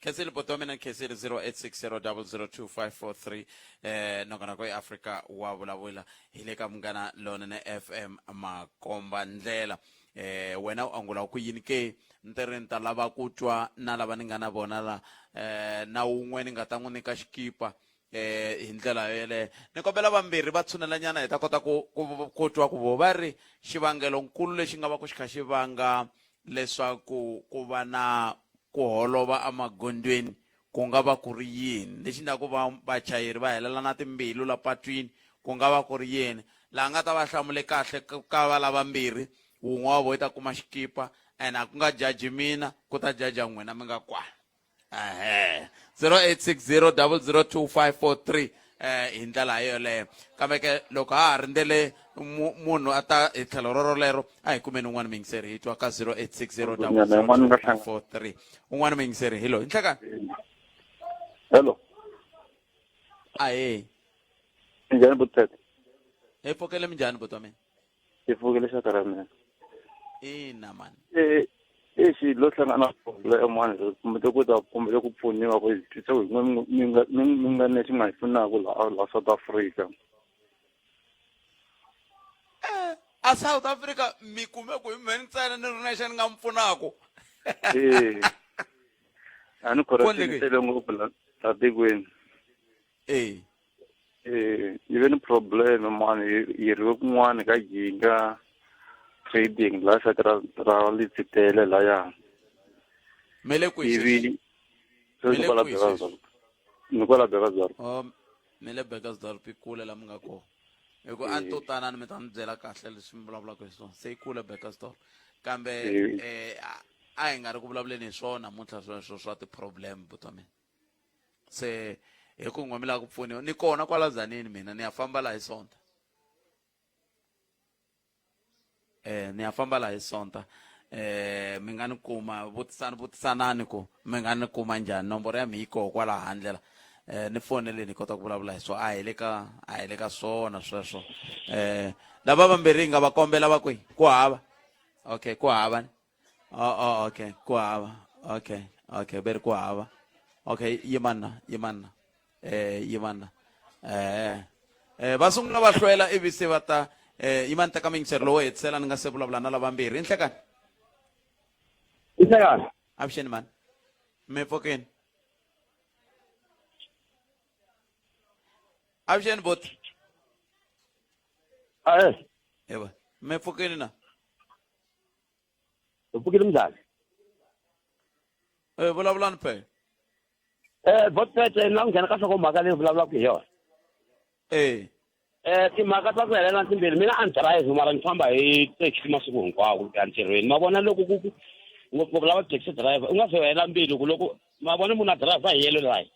Khensile buti wa mina Khensile 0860002543 eh nongonoko ya Afrika wa vulavula hi le ka Munghana Lonene FM makomba ndlela eh wena u angula ku yini ke ni ti ri ni ta lava ku twa na lava ni nga na vona la eh na wun'we ni nga ta n'wi nyika xikipa eh hi ndlela yoyeleyo ni kombela vambirhi va tshunelanyana hi ta kota ku ku ku twa ku vo va ri xivangelo nkulu lexi nga va ku xi kha xi vanga leswaku ku va na ku holova emagondzweni ku nga va ku ri yini lexi endlaka ku va vachayeri va helela na timbilu la patwini ku nga va ku ri yini laha nga ta va hlamule kahle ka va lavambirhi wun'we wa vo yi ta kuma xikipa and a ku nga jaji mina ku ta jaja n'wina mi nga kwala ehe 0860 002543 eh hi ndlela yoleyo kambe ke loko ha ha rindzele munhu a ta hi tlhelo rorolero a hi kumeni un'wana muyingiseri hi twa ka 0860 002543 un'wana muyingiseri hi loyi nhlekani hello ahee minjhani butete hi pfukele minjhani buti wa mina hi pfukele xaka ra mina ina mani e exi lo hlangana problem mani kumbe ku ta kombela ku pfuniwa ku hi twisa ku mi nga mi nga lexi nga hi pfunaka laha laha South Africa a South Africa mi kume ku hi mehe ntsena ni ri nexe ni nga mi pfunaku e a ni correction tele ngopfu la la tikweni e eh yi ve ni problem mani yi riwe kun'wana ka jinga trading la site ra ra litsitele laya me le kwihi ivi sweswi? Me sweswi le kwala kwihi sweswi? Burgersdorp ni kwala Burgersdorp Oh, me le Burgersdorp i kule la mi nga kona hi ku a ni to tana ni mi ta mi byela kahle leswi mi vulavulaka hi swona se yi kule Burgersdorp kambe eh a hi nga ri ku vulavuleni hi swona namuntlha sweswo swa ti-problem buti wa mina se hi ku n'we mi lava ku pfuniwa ni kona kwala Tzaneen mina ni ya famba laha hi sonta eh ni ya famba laha hi sonta eh mi nga ni kuma vutisani vutisanani ku mi nga ni kuma njhani nomboro ya mi yi koho kwala handle la eh ni foneleni hi kota ku vulavula hi swona a hi le ka a hi le ka swona sweswo eh lava vambirhi hi nga va kombela va kwihi ku hava okay ku hava ni oh, oh okay ku hava okay okay ve ri ku hava okay yimana yimana eh yimana eh Eh va sungula va hlwela ivi se va ta eh yima ni teka miyingiseri lowo hetisela ni nga se vulavula na lavambirhi. I nhlekani. Nhlekani. Avuxeni mani. Mi pfukini. Avuxeni boti. Ahe. Yebo. Mi pfukini na? Hi pfukile minjhani? Eh vulavulani phela. Eh botpete na ku nghena ka nhlokomhaka leyi vulavulaka hi yona. Eh. Eh timhaka ta ku helela timbirhi mina a ni drive mara ni famba hi taxi masiku hinkwawo ku ya ntirhweni ma vona loko ku ku ngopfungopfu lava taxi driver u nga ze u hela mbilu ku loko ma vona munhu a driver hi yellow line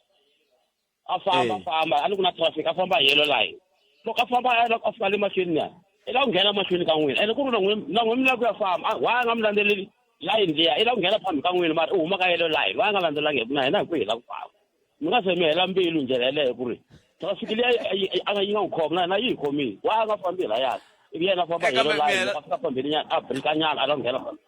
a famba famba a ni ku na traffic a famba hi yellow line loko a famba a loko a fika le mahlweni nyana i lava ku nghena mahlweni ka n'wina ene ku ri na n'wina na n'wina mi lava ku ya famba why a nga mi landzeleli layini liya i lava ku nghena phambi ka n'wina mara i huma ka yellow line why a nga landzelangi hi ku na hina hi ku hi lava ku famba mi nga se mi hela mbilu ndlela yeleyo ku ri traffic liya a nga yi nga n'wi khoma na hina yi hi khomile why a nga fambi layani ivi yena a famba hi yellow line loko a fika fambeni nyana a brika nyana a lava ku nghena phambi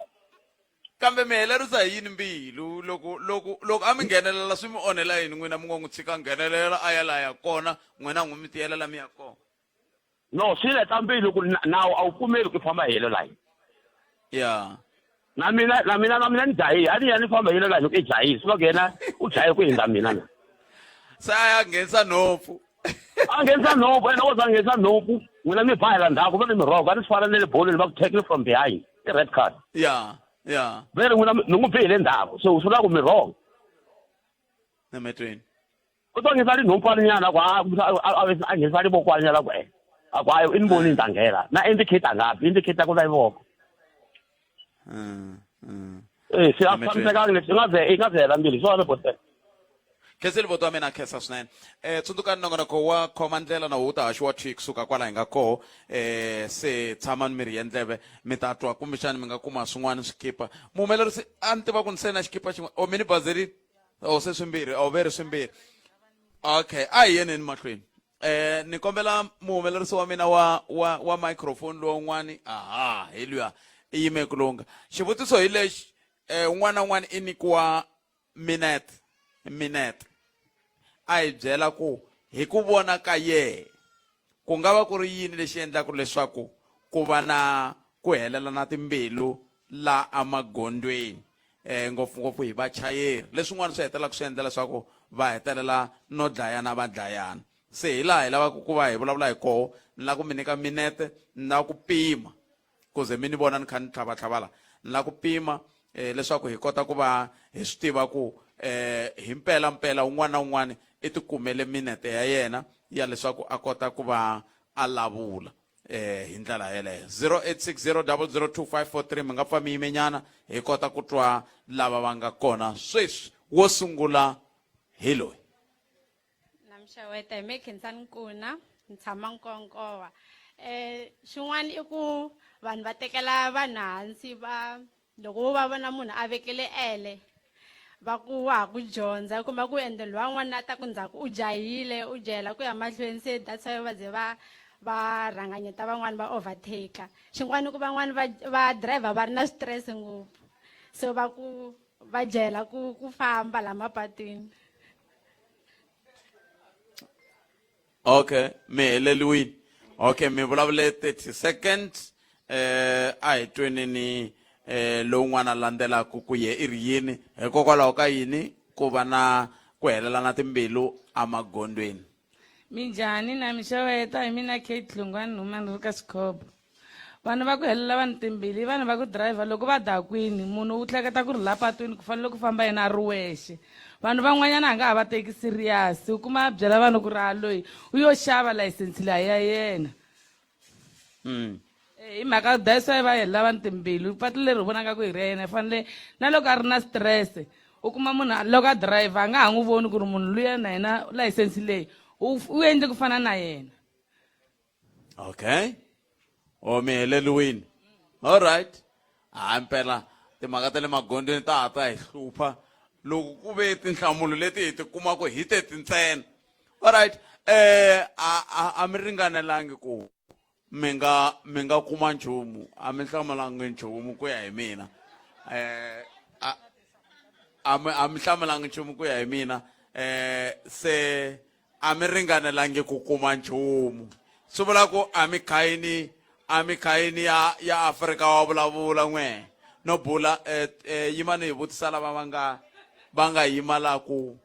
kambe mi helerisa hi yini mbilu loko loko loko a mi nghenelela swi mi onhela yini n'wina mi ngo n'wi tshika nghenelela a ya laha ya kona n'wina n'wi mi tiyelela mi ya kona no swi leta mbilu ku nawu a wu pfumeli ku famba hi yellow line ya na mina na mina na mina ni jahile a ni ya ni famba hi yellow line loko i jahile swi va ku yena u jahe ku hindza mina na se a ya nghenisa nhompfu a nghenisa nhompfu ene wo za nghenisa nhompfu n'wina mi ba hi la ndzhaku va ni mirogo a ni swi fana na le bolweni va ku tackle from behind i red card ya ya ve ri n'wina mi n'wi bi hi le ndzhaku so swi vula ku mi wrong emetweni u to nghenisa rinhompfani nyana ku a nghenisa rivokwani nyana ku e a ku ayo i ni voni ni ta nghena na indicator nga bi indicator ku va voko e swi a tshamisekanga leswi i nga ze i nga ze hela mbilu hi swona botela Khensile voto wa mina khensa swinene eh tsundzukani nongonoko wa khoma ndlela na wu ta haxiwa thwi kusuka kwala hi nga koho eh se tshama ni miri ya ndleve mi ta twa kumbexani mi nga kuma swin'wana swikipa muhumelerisi a ni tiva ku ni se na xikipa xin'we o mi ni bazerini o se swimbirhi o ve ri swimbirhi okay a hi yeneni mahlweni eh ni kombela muhumelerisi wa mina wa wa wa microphone lowun'wani aha hi luya i yime ku lunga xivutiso hi lexi eh un'wana na un'wana i nyikiwa minete minete a hi byela ku hi ku vona ka yehe ku nga va ku ri yini lexi endlaka leswaku ku va na ku helelana timbilu la emagondzweni eh ngopfungopfu hi vachayeri leswin'wana swi hetelelaka swi endla leswaku va hetelela no dlayana va dlayana se hi laha hi lavaka ku va hi vulavula hi koho ni lava ku mi nyika minete ni lava ku pima ku ze mi ni vona ni kha ni tlhavatlhava la ni lava ku pima eh, leswaku hi kota ku va hi swi tiva ku eh, hi mpela mpela un'wana na un'wana i tikumele minete ya yena ya leswaku a kota ku va a lavula eh hi ndlela yeleyo 0860002543 mi nga pfa mi yimenyana hi kota ku twa lava va nga kona sweswi wo sungula hi loyi Na mi xeweta hi me Khensani Nkuna ni tshama Nkonkowa eh xin'wana i ku vanhu va tekela vanhu hansi va loko vo va vona munhu a vekele ele va ku wa ha ku dyondza kuma ku ende lowa n'wana a ta ku ndzhaku u jahile u jahela ku ya mahlweni se that's why va ze va va rhanganyeta van'wani va overtaker xin'wana ku van'wani va va driver va ri na stress ngopfu so va ku va jahela ku ku famba la mapatwini okay mi heleliwile okay mi vulavule 30 seconds eh a hi tweneni eh lowun'wana landzelaka ku ye i ri yini hikokwalaho ka yini ku va na ku helelana timbilu emagondzweni Minjhani na mi xeweta hi mina Kate Hlungwani ni huma ni ri ka Xikhobo. Vanhu va ku helela vanhu timbili i vanhu va ku driver loko va dakwini munhu u hleketa ku ri la patwini ku fanele ku famba yena a ri wexe. Vanhu van'wanyana a nga ha va teki serious u kuma a byela vanhu ku ri a loyi u yo xava layisense leyi ya yena. Mm. Eh, hi mhaka that's why va helela vanhu timbilu patu leri hi vonaka ku hi ra yena fanele na loko a ri na stress u kuma munhu loko a driver a nga ha n'wi voni ku ri munhu luya na yena layisense leyi u u endle ku fana na yena okay o mi heleliwini all right hayi mpela timhaka ta le magondzweni ta ha ta hi hlupha loko ku ve tinhlamulo leti hi ti kumaka hi teti ntsena all right eh a a a mi ringanelangi ku mi nga mi nga kuma nchumu a mi hlamulangi nchumu ku ya hi mina eh a a mi a mi hlamulangi nchumu ku ya hi mina eh se a mi ringanelangi ku kuma nchumu. Swi vula ku a mi khayini a mi khayini ya ya Afrika wa vulavula n'we no bula eh, eh, yima ni hi vutisa lava va nga va nga yima la ku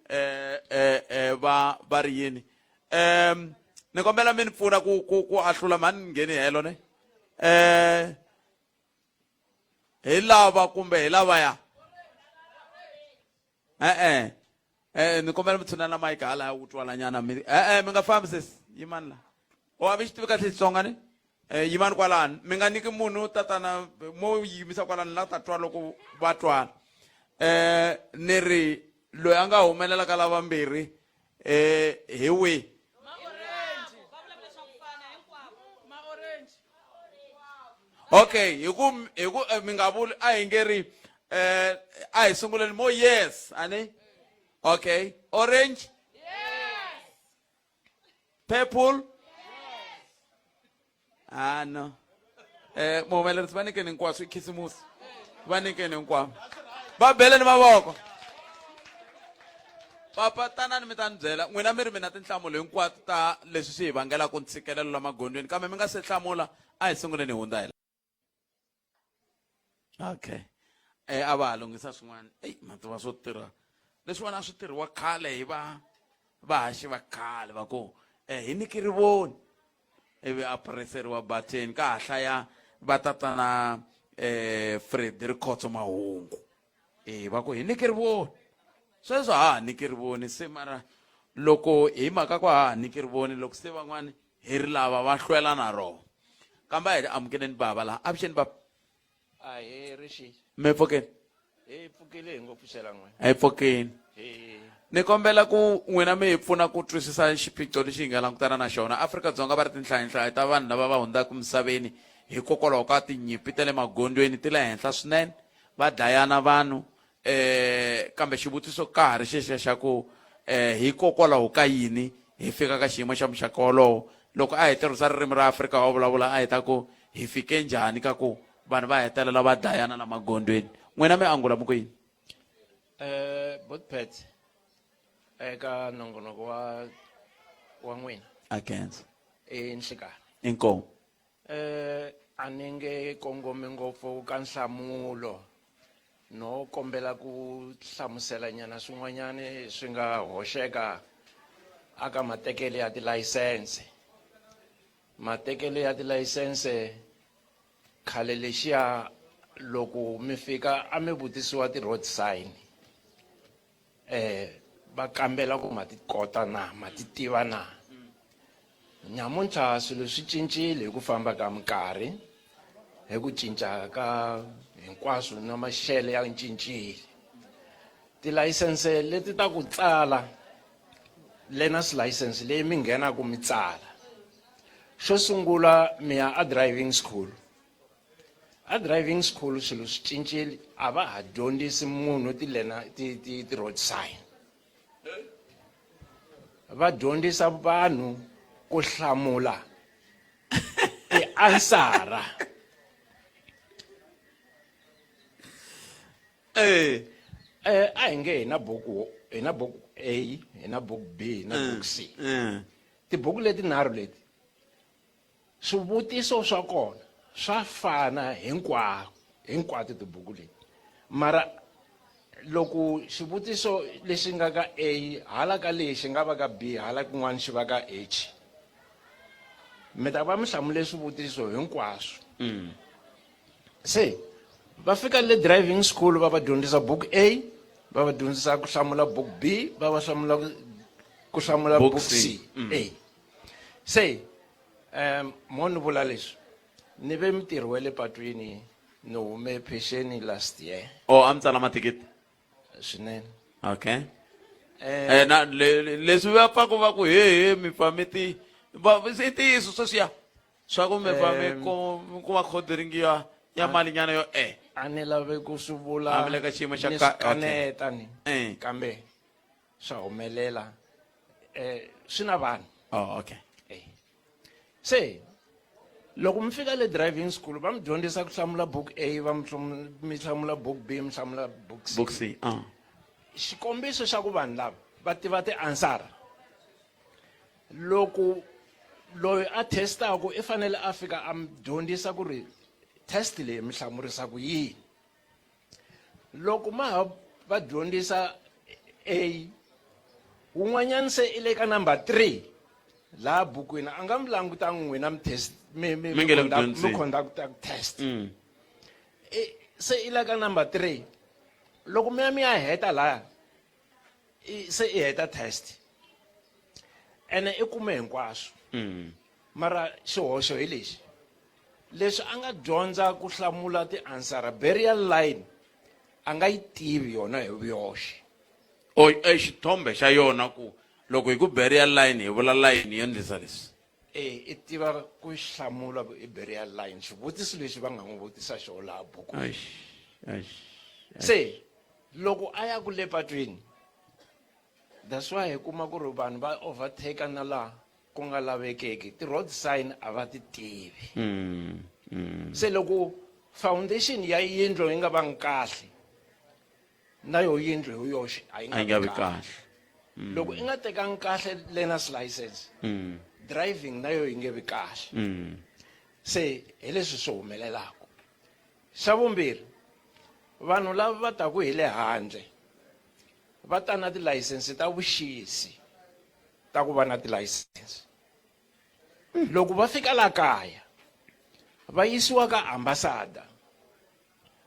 eh, eh, eh, va va ri yini um ni kombela mi ni pfuna ku ku ku ahlula mhani ni ngheni helo ne eh hi lava kumbe hi lavaya e-e e ni kombela mi tshunela mike hala wu twalanyana mi e-e mi nga fambi sesi yimani la o a mi xi tivi kahle Xitsonga ni eh, yimani kwalani mi nga nyiki munhu tatana mo yimisa kwalani la ta twa loko va twana eh ni ri loyi a nga humelela ka lavambirhi eh hi wihi okay hi ku hi ku eh, mi nga vuli a hi nge ri eh a hi sunguleni mo yes ani okay orange yes purple yes ah no eh muhumelerisi va nyikeni hinkwaswo i khisimusi va nyikeni hinkwavo va beleni mavoko papa tanani mi ta ni byela n'wina mi ri mi na tinhlamulo hinkwato ta leswi swi hi vangelaka ntshikelelo la magondzweni kambe mi nga se hlamula a hi sunguleni hi hundza hi okay eh a va ha lunghisa swin'wana eyi ma tiva swo tirha leswiwani a swi tirhiwa khale hi va vahaxi va khale va ku eh hi nyiki rivoni ivi a pureseriwa batheni ka ha hlaya va tatana eh Frederick Khotso Mahungu eh va ku hi nyiki rivoni sweswo ha ha nyiki rivoni se mara loko hi mhaka ku ha ha nyiki rivoni loko se van'wani hi ri lava va hlwela na rona kambe a hi amukeleni bava laha avuxeni baba ahee rixi mi pfukeni hi pfukile hi ngo pfuxela n'wina hi pfukeni ni kombela ku n'wina mi hi pfuna ku twisisa xiphiqo lexi hi nga langutana na xona Afrika-Dzonga va ri tinhlayinhlayo ta vanhu lava va hundzaka misaveni hikokwalaho ka tinyimpi ta le magondzweni ti le henhla swinene va dlayana vanhu eh kambe xivutiso ka ha ri xexiya xa ku eh hikokwalaho ka yini hi fika ka xiyimo xa muxaka wolowo loko a hi tirhisa ririmi ra Afrika wa vulavula a hi ta ku hi fike njhani ka ku vanhu va hetelela va dlayana la magondzweni n'wina mi angula mi ku yini eh botpet eka nongonoko wa wa n'wina against i nhlikani inkomu Eh a ni nge kongomi ngopfu ka nhlamulo no kombela ku hlamusela nyana swin'wanyani swi nga hoxeka aka matekelo ya tilayisense matekelo ya tilayisense khale lexiya loko mi fika a mi vutisiwa ti-road sign eh va kambela ku ma ti kota na ma ti tiva na nyamuntlha swilo swi cincile hi ku famba ka minkarhi hi ku cinca ka hinkwaswo na maxelo ya cincile tilayisense leti ta ku tsala learners license leyi mi nghenaka mi tsala xo sungula mi ya a driving school A driving school swilo swi cincile a va ha dyondzisi munhu ti lena ti ti ti road sign va dyondzisa vanhu ku hlamula ti-ansara eh eh a hi nge hi na buku hi na buku A hi na buku B hi na buku C tibuku leti nharhu leti Swivutiso swa kona swa fana hinkwako hinkwato tibuku leti mara loko xivutiso lexi nga ka A hala ka leyi xi nga va ka B hala kun'wana xi va ka H mi ta va mi hlamule swivutiso hinkwaswo mm. se va fika le driving school va va dyondzisa book A va va dyondzisa ku hlamula book B va va hlamula ku hlamula book C, mm. A se um mo ni vula leswi ni ve mutirhi wa le patwini ni hume phexeni last year o oh, a mi tsala mathikithi swinene okay eh na leswi va pfaku va ku he he mi pfa mi ti i ntiyiso sweswiya swa ku mi pfa mi kuma khodiringi ya ya mali nyana yo e a ni lave ku swi vula a mi le ka xiyimo xa ni swi kaneta ni eh. kambe swa humelela eh swi na vanhu oh okay eh se loko mi fika le driving school va mi dyondzisa ku hlamula book A va mi hlamula book B mi hlamula book C book C ah xikombiso xa ku vanhu lava va tiva ti-answer loko Loyi a testaku i fanele a fika a mi dyondzisa ku ri test leyi mi hlamurisa ku yini. Loko ma ha va dyondzisa A, wun'wanyana se i le ka number 3 laha bukwini a nga mi langutangi n'wina mi test mi mi Mi nge le ku dyondzeni. mi conducta test. Se i le ka number 3 loko mi ya mi ya heta laya se i heta test ene i kume hinkwaswo. Mara xihoxo hi lexi, leswi a nga dyondza ku hlamula ti-answer burial line a nga yi tivi yona hi vuyoxe. O e xithombe xa yona ku loko hi ku burial line hi vula line yo ndlisa leswi. E i tiva ku hlamula ku i burial line xivutiso lexi va nga n'wi vutisa xona laha bukwini. Eish, eish, eish. Se loko a ya ku le patwini, that's why hi kuma ku ri vanhu va overtake na laha ku nga lavekeki, ti-road sign a va ti tivi. Se loko foundation ya yindlu yi nga vangi kahle, na yo yindlu hi yoxe a yi A yi nga vi kahle. Loko i nga tekangi kahle learner's license, driving na yo yi nge vi kahle. Se hi leswi swi humelelaka. Xa vumbirhi, vanhu lava va taku hi le handle va ta na tilayisense ta vuxisi ta ku va na tilayisense. Loko va fika la kaya va yisiwa ka ambassador.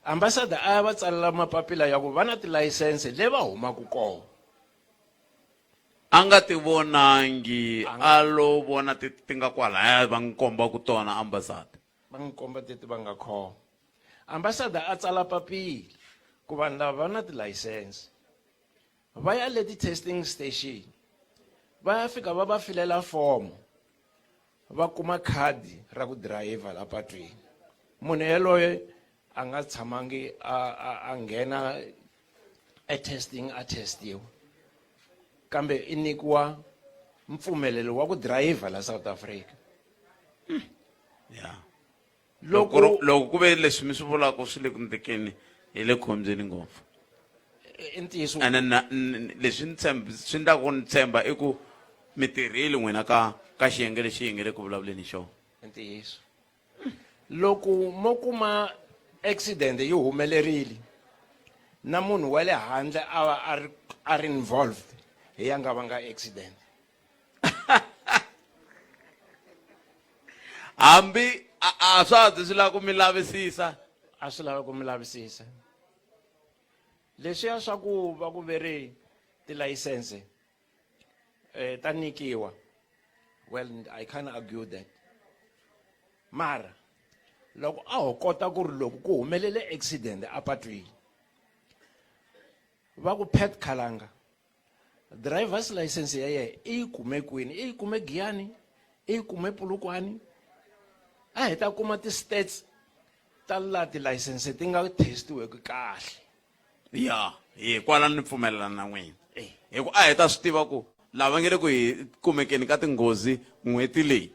Ambassador a ya va tsalela mapapila ya ku va na tilayisense le va humaka kona. A nga ti vonangi, a lo vona ti nga kwalaya va n'wi komba ku tona ambassador. Va n'wi komba teti va nga khoma. Ambassador a tsala papila ku vanhu lava va na tilayisense. Va ya le ti-testing station, va ya fika va va filela fomo, va kuma khadi ra ku dirayivha la patwini. Munhu yaloye a nga tshamangi a nghena e-testing a testiwa, kambe i nyikiwa mpfumelelo wa ku dirayivha la South Africa. Loko loko ku ve leswi mi swi vulaka swi le ku ndlekeni, hi le khombyeni ngopfu. I ntiyiso. Ene na leswi ni tshemba swi endlaka ku ni tshemba i ku mi tirhile n'wina ka xiyenge lexi hi nge le ku vulavuleni hi xona. I ntiyiso. Loko mo kuma accident yi humelerile na munhu wa le handle a va a ri involved, hi ya nga vanga accident. Hambi a swa ha zi swi lava ku mi lavisisa. A swi lava ku mi lavisisa. Leswiya swa ku va ku ve ri tilayisense ta nyikiwa, well, I can't argue that. Mara loko a ho kota ku ri loko ku humelele accident apatwini, va ku Pat Khalanga driver's license ya yena i yi kume kwini, i yi kume Giyani, i yi kume Polokwane, a hi ta kuma ti-stats ta la tilayisense ti nga testiweki kahle. Ya, hi kwala ni pfumelelana na n'wina. Hi ku a hi ta swi tiva ku lava nge le ku hi kumekeni ka tinghozi n'hweti leyi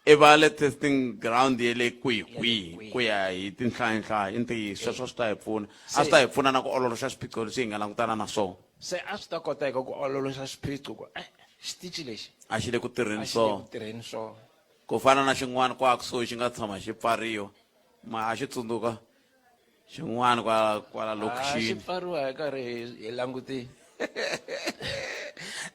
i va le testing ground ya le kwihi kwihi ku ya hi tinhlayanhlaya. I ntiyiso, sweswo swi ta hi pfuna. A swi ta hi pfuna na ku ololoxa swiphiqo leswi hi nga langutana na swona. Se a swi ta koteka ku ololoxa swiphiqo ku xitichi lexi a xi le ku tirheni a xi le swona. ku tirheni swona. Ku fana na xin'wana kwa kusuhi xi nga tshama xi pfariwa, ma ha xi tsundzuka xin'wana kwala A xi lokixini. pfariwa hi karhi hi langutile.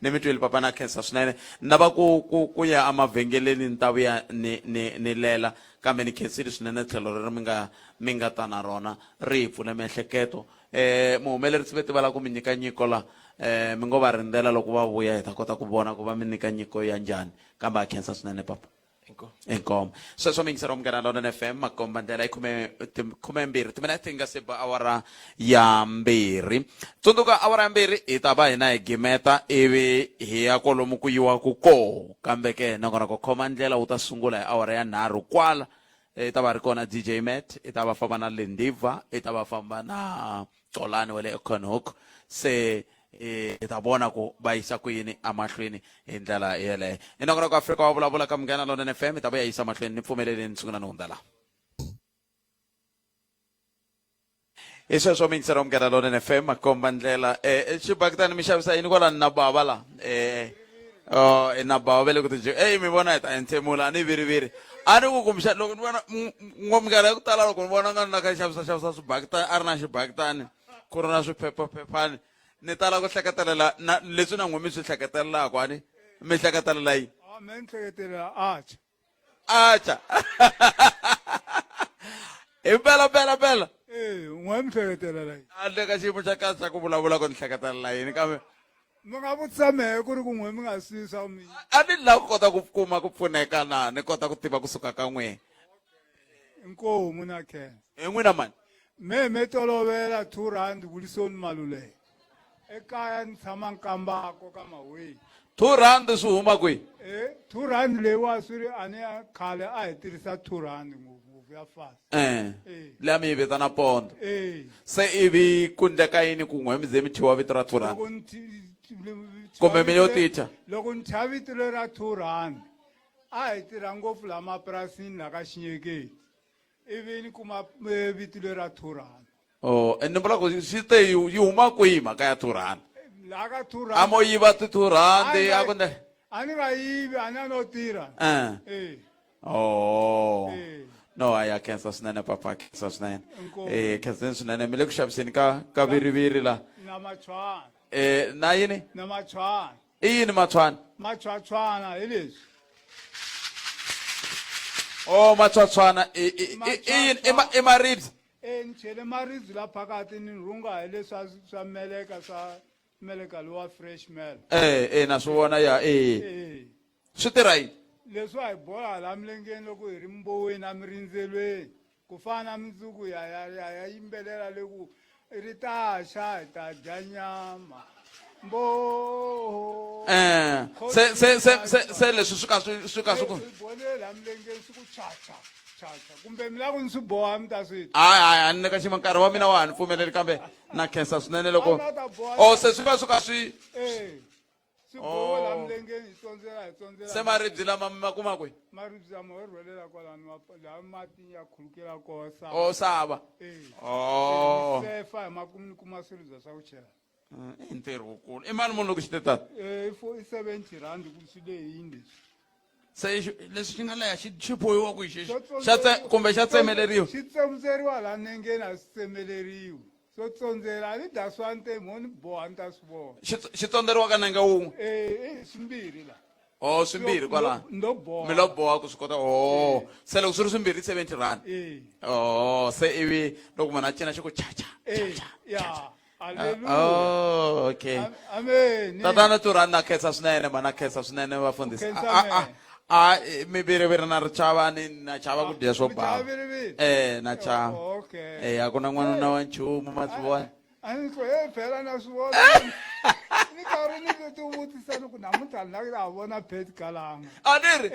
Ni mi twile papa, na khensa swinene. Ni lava ku ya emavhengeleni, ni ta vuya ni lela, kambe ni khensile swinene tlhelo rero mi nga ta na rona, ri hi pfule miehleketo. Muhumelerisi ve tivala ku mi nyika nyiko la, mi ngo va rindzela loko va vuya hi ta kota ku vona ku va mi nyika nyiko ya njhani, kambe a khensa swinene papa. Inkomu. Inkomu. Sweswo mi yingisela Munghana Lonene FM, makomba ndlela i 12 timinete ti nga se ba awara ya 2. Tsundzuka awara ya 2 hi ta va hina hi gimeta ivi hi ya kwalomu ku yiwaku koo, kambe ke nongonoko khoma ndlela wu ta sungula hi awara ya 3 kwala. I ta va ri kona DJ Matt, i ta va famba na Lindiva, i ta va famba na Xolani wa le Econhoek. Se hi ta vona ku va yisa ku yini emahlweni hi ndlela yeleyo. I nongonoko Afrika wa vulavula ka Munghana Lonene FM, hi ta vuya yisa mahlweni. Ni pfumeleleni ni sungula ni hundza laha. Hi sweswo mi yingisela Munghana Lonene FM, makomba ndlela. Xibakitani mi xavisa yini kwalani na bava la? Oh, i na bawa ve le ku ti eyi mi vona hi ta entshemula a ni viriviri a ni ku kumbexana loko ni vona minkarhi ya ku tala loko ni vona nga ni na kha xavisa xavisa swibakitani a ri na xibakitani ku ri na swiphephaphepani ni tala ku hleketelela na leswi na n'we mi swi hleketelelaka a ni mi hleketelela yini Ah, me ni hleketelela acha acha hi mpela mpela mpela Eh, n'we mi hleketelela yini a le ka xiyimo xa kahle xa ku vulavula ku ni hleketelela yini kambe mi nga vutisa mehe ku ri ku n'we mi nga swi swa mi a ni lava ku kota ku kuma ku pfuneka na ni kota ku tiva kusuka ka n'wina inkomu na khensa hi n'wina mani me me tolovela R2 Wilson Maluleke ekaya ni tshama nkambako ka maweyi R2 swi huma kwihi eh R2 leyiwa swi ri a ni ya khale a hi tirhisa R2 ngopfungopfu ya fast eh Eh. leya mi yi vitana pondo eh se ivi ku ndleka yini ku n'we mi ze mi thyiwa vito ra R2 loko ni thi- Kumbe mi yo ticha? loko ni thya vito leri ra R2 a hi tirha ngopfu laha mapurasini laha ka xinyeketi ivi ni kuma eh, vito leri ra R2 oh and ni vula ku swi te yi yi huma kwihi mhaka ya R2 laha ka R2 a mo yiva ti R2 a ku ndle a ni nga yivi a ni a no tirha eh eh oh Eh. no a ya khensa swinene papa khensa swinene Inkomu. eh khenseni swinene mi le ku xaviseni ka ka viriviri la na machwana eh na yini na machwana i yini machwana machwachwana hi leswi oh machwachwana i i i- i yini i ma- i maribye e ni chele maribye la phakathi ni rhunga hi leswa swa meleka swa meleka lowa fresh mel eh eh na swi vona ya eh eh swi tirha yini leswi a hi bola la milengeni loko hi ri mboweni emirindzhelweni ku fana na mundzuku ya ya ya ya yimbelela le ku ri ta xa hi ta dya nyama mboho eh se se se se se leswi swi ka swi swi ka swi ku swi bole la milengeni swi ku chacha chacha kumbe mi lava ku ni swi boha mi ta swi twa hayi hayi a ni le ka xiyimo nkarhi wa mina wa ha ni pfumeleli kambe na khensa swinene loko A na ta boha. o se swi va swi ka swi eh swi boha la Oh. milengeni hi tsondzela hi tsondzela se maribye lama mi ma kuma kwihi maribye lama ho rhwelela kwalano laha mati ya khulukela kona sava o sava Eh. oh sefa hi makumu ni kuma swiribye swa ku chela i ntirho wukulu i mali munhu loko xi te tata Eh, i i R70 ku swi le yini leswi se leswi xi nga leha xi xi bohiwa kwihi xexi Xo xa tse kumbe xa tsemeleriwa xi tsemeleriwa laha nengeni a swi tsemeleriwi swo tsondzela a ni da swa ntemo ni boha ni ta swi vona xi xi tsondzeriwa ka nenge wun'we eh i swimbirhi la o swimbirhi kwalano ndo boha mi lo boha ku swi kota o se loko swi ri swimbirhi R70 eh o se ivi loko munhu a cina xi ku chacha eh ya haleluya oh okay amen tatana turani na khensa swinene ma na khensa swinene vafundhisi Khensa A- a- a a mi viriviri na ri chava ni na chava ku dya swo Mi bava chava viriviri? eh na chava Okay. eh a ku na n'wanuna wa nchumu ma swi vona a ni ko he phela na swi vona ni karhi ni ti vutisa ni ku namuntlha ni la ku vona pet kalanga a ni ri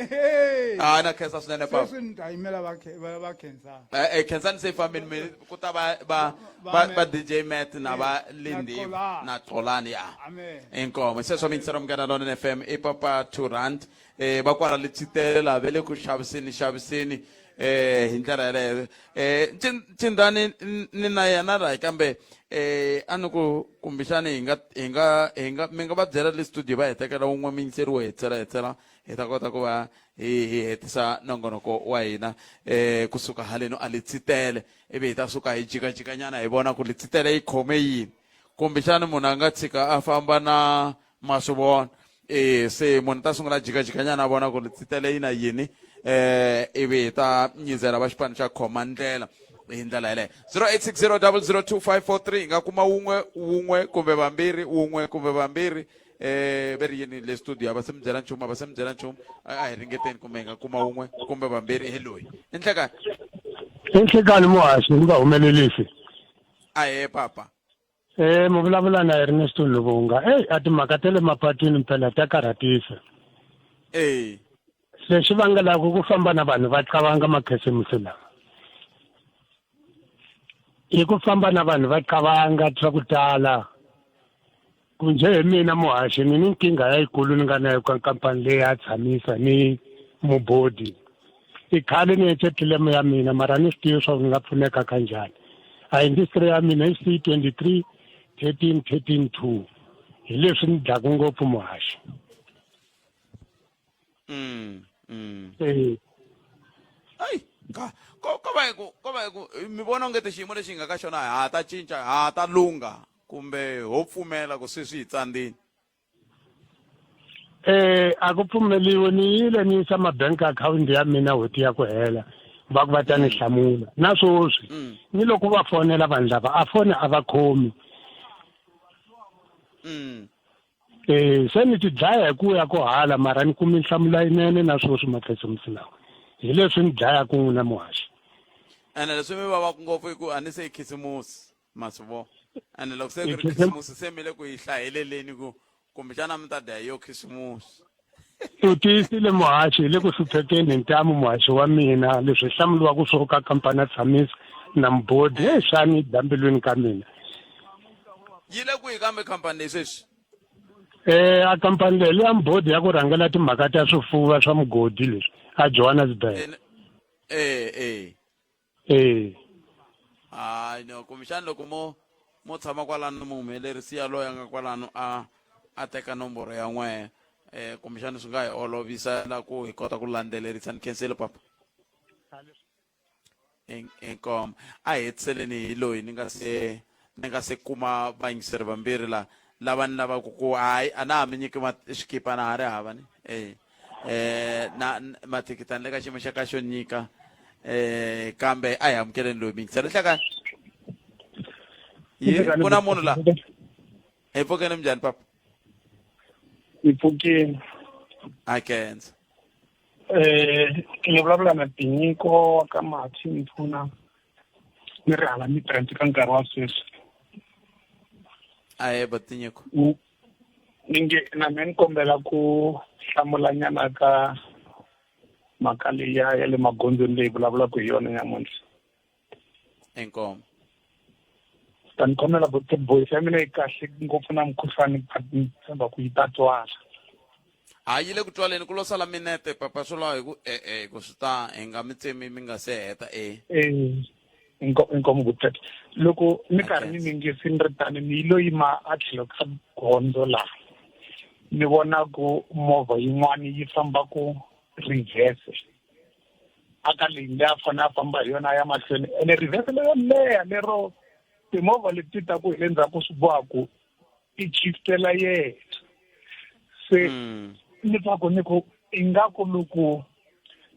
a na khensa swinene papa sweswi ni ta yimela va va khensana eh eh, khensani se fambini mi ku ta va va va va DJ Matt na va Lindi Xolani. na Xolani ya amen inkomo sweswo mi yingisela munghana lonene FM i papa R2 eh va kwala letsitela va le ku xaviseni xaviseni eh hi ndlela yeleyo eh Ncindani ni na yena laha kambe eh a ni ku kumbexani hi nga hi nga hi nga mi nga va byela le studio va hi tekela wun'we miyingiseri wo hetsela hetsela hi ta kota ku va hi hi hetisa nongonoko wa hina eh kusuka haleno a letsitele ivi hi ta suka hi jikajikanyana hi vona ku letsitele yi khome yini kumbexani munhu a nga tshika a famba na ma swi vona e se munhu ta sungula jikajikanyana a vona ku letsitele yi na yini eh ivi hi ta nyizela va xipano xa khoma ndlela hi ndlela yeleyo 0860002543 hi nga kuma wun'we wun'we kumbe vambirhi wun'we kumbe vambirhi eh ve ri yini le studio a va se mi byela nchumu a va se mi byela nchumu a hi ringeteni kumbe hi nga kuma wun'we kumbe vambirhi hi loyi i nhlekani I nhlekani muhaxi ni nga humelelisi ahee papa Eh mi vulavula na Ernesto Luvunga. Ey a timhaka ta le mapatwini phela ta karhatisa. Eh. Lexi vangelaka ku famba na vanhu va qabanga makhisimusi lawa. I ku famba na vanhu va qabanga swa ku tala. Ku njhe hi mina muhaxi ni ni nkingha yayikulu ni nga na yo ka khampani leyi ya tshamisa ni mubodi. I khale ni etse tlilemo ya mina mara ni swi tivi swa ku ni nga pfuneka ka njhani. A industry ya mina i C 23 13 13 2 hi leswi ni dlaku ngopfu muhaxi. Mm, mm. Eh. Ai, ka ko ko va hi ku ko va hi ku mi vona onge ti xiyimo lexi hi nga ka xona ha ta cinca ha ta lungha kumbe ho pfumela ku sweswi hi tsandzini Eh a ku pfumeliwi ni yile ni yisa ma-bank account ya mina n'hweti ya ku hela va ku va ta ni hlamula na sweswi ni loko va fonela vanhu lava a foni a va khomi Eh se ni ti dlaya hi ku ya ko hala mara ni kumi nhlamulo yinene na sweswi makhisimusi lawa hi leswi ni dlayaka n'wina muhaxi ene leswi mi vavaka ngopfu i ku a ni se i khisimusi ma swi vona ene loko se ku ri khisimusi se mi le ku yi hlaheleleni ku kumbexana mi ta dya hi yo khisimusi U tiyisile muhaxi hi le ku hluphekeni hi ntamu muhaxi wa mina leswi hlamuriwaka swo ka khampani ya tshamisa na mubodi heyi swa ni dya mbilwini ka mina yi le kwihi kambe khampani leyi sweswi Eh a khampani leyi leya mubodi ya ku rhangela timhaka ta swifuva swa mugodi leswi a Johannesburg eh eh Eh. Hayi no kumbexani loko mo mo tshama kwalano muhumelerisi yaloye a nga kwalano a a teka nomboro ya n'wehe eh kumbexani swi nga hi olovisela ku hi kota ku landzelerisa ni khensile papa inkomo a hi hetiseleni hi loyi ni nga se ni nga se kuma vayingiseri vambirhi la lava ni lavaka ku hayi a na ha mi nyiki xikipa na ha ri hava ni eh eh na mathikithi ni le ka xiyimo xa ka xo nyika eh kambe a hi amukeleni loyi miyingiseri hlakani ye ku na munhu la hi pfukeni minjhani papa hi pfukeni a kenza eh ni vulavula na Tinyiko wa ka Mathi Mpfuna ni ri hala Midrand ka nkarhi wa sweswi ahe ba Tinyiko ni nge na me ni kombela ku hlamulanyana ka mhaka leya ya le magondzweni leyi vulavulaka hi yona nyamuntlha inkomo ta ni khomela voice ya mina yi kahle ngopfu na mukhuhlwani but ni tshemba ku yi ta twala ha yi le ku twaleni ku lo sala minete papa swo lava hi ku e-e ku swi ta hi nga mi tsemi mi nga se heta e inkomo vutete loko ni karhi ni mingisi ni ri tani ni lo yima a tlhelo ka gondzo laha ni vona ku movha yin'wani yi famba ku reverse a ka leyi leyi a fanele a famba hi yona ya mahlweni ene reverse leyo leha lero timovha leti taku hi le ndzhaku swi boha ku ti chiftela yena se mm. ni twa ku ni ku ingaku loko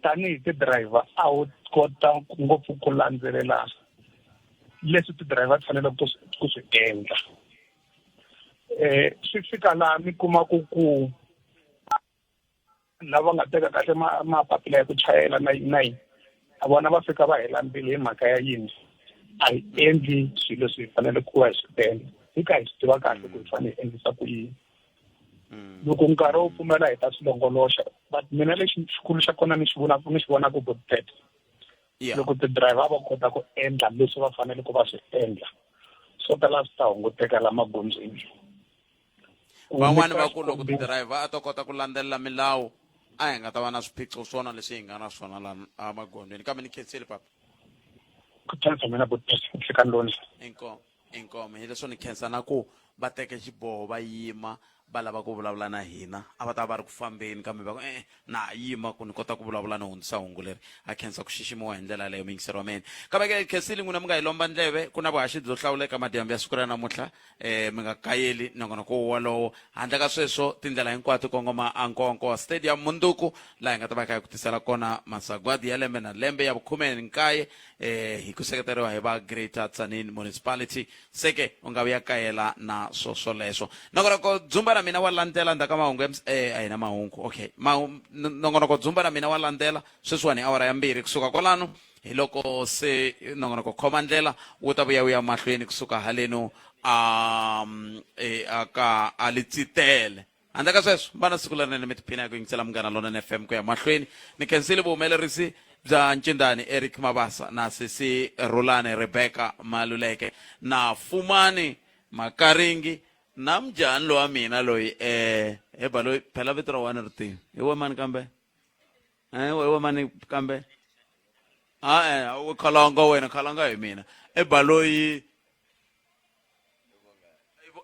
tanihi ti-driver a wu kota ngopfu ku landzelela leswi ti-driver ti faneleke ku swi endla eh swi fika laha mi kumaku ku lava nga teka kahle mapapila ya ku chayela na yini na yini na vona va fika va hela mbilu hi mhaka ya yini a hi endli swilo leswi hi fanele ku va hi swi endla hi ka hi swi tiva kahle ku hi fanele hi endlisa ku yini mm. loko nkarhi wo pfumela hi ta swi longoloxa but mina lexi xikulu xa kona ni xi vonaka ni xi vonaka botpet loko ti-driver va kota ku endla leswi va fanele ku va swi endla swo tala swi ta hunguteka la magondzweni van'wani va ku loko tidirayivha a to kota ku landzelela milawu a hi nga ta va na swiphiqo swona leswi hi nga na swona laha emagondzweni kambe ni khensile papa ku khensa mina nhlikani loni inkomu inkomu hi leswo ni khensa na ku va teke xiboho va yima va lava ku vulavula na hina a va ta va ri ku fambeni kambe va ku e na ha yima ku ni kota ku vulavula ni hundzisa hungu leri a khensa ku xiximiwa hi ndlela yaleyo muyingiseri wa mina kambe ke khensile n'wina mi nga hi lomba ndleve ku na vuhaxi byo hlawuleka madyambu ya siku ra namuntlha eh mi nga kayeli nongonoko wolowo handle ka sweswo tindlela hinkwato kongoma a nkonko stadium munduku laha hi nga ta va kha hi ku tisela kona masagwadi ya lembe na lembe ya vukhume nkaye eh hi ku seketeriwa hi va greater tsanin municipality seke u nga vuya kayela na swo swoleswo nongonoko dzumba na mina wa landzela ndzhaku ka mahungu eh a hi na mahungu okay nongonoko dzumba na mina wa landzela sweswiwani hi awara ya mbirhi kusuka kwalano hi loko se nongonoko khoma ndlela wu ta vuya wu ya mahlweni kusuka haleno a e, a ka a litsitele handle ka sweswo va na siku lerinene mi tiphina hi ku yingisela munghana lonene fm ku ya mahlweni ni khensile vuhumelerisi bya ncindani eric mabasa na sesi rhulani rebecca maluleke na fumani makaringi na mujhani lowa mina loyi um heba loyi phela vito ra wani ri tivi hi we mani kambe eh we mani kambe a eh khalanga wena khalanga hi mina e baloyi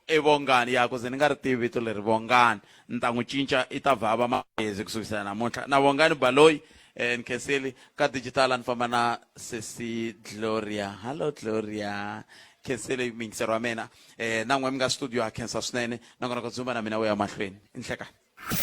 i vongani ya ku ze ni nga ri tivi vito leri vongani Ni ta n'wi cinca i ta vhava magezi ku sukisela namuntlha. Na Bongani Baloyi eh, ni khensile ka digital a ni famba na sesi Gloria. Hello Gloria. Khensile muyingiseri wa mina. Eh, na n'we mi nga studio ha khensa swinene. Nongonoko dzumba na mina wu ya mahlweni. I nhlekani.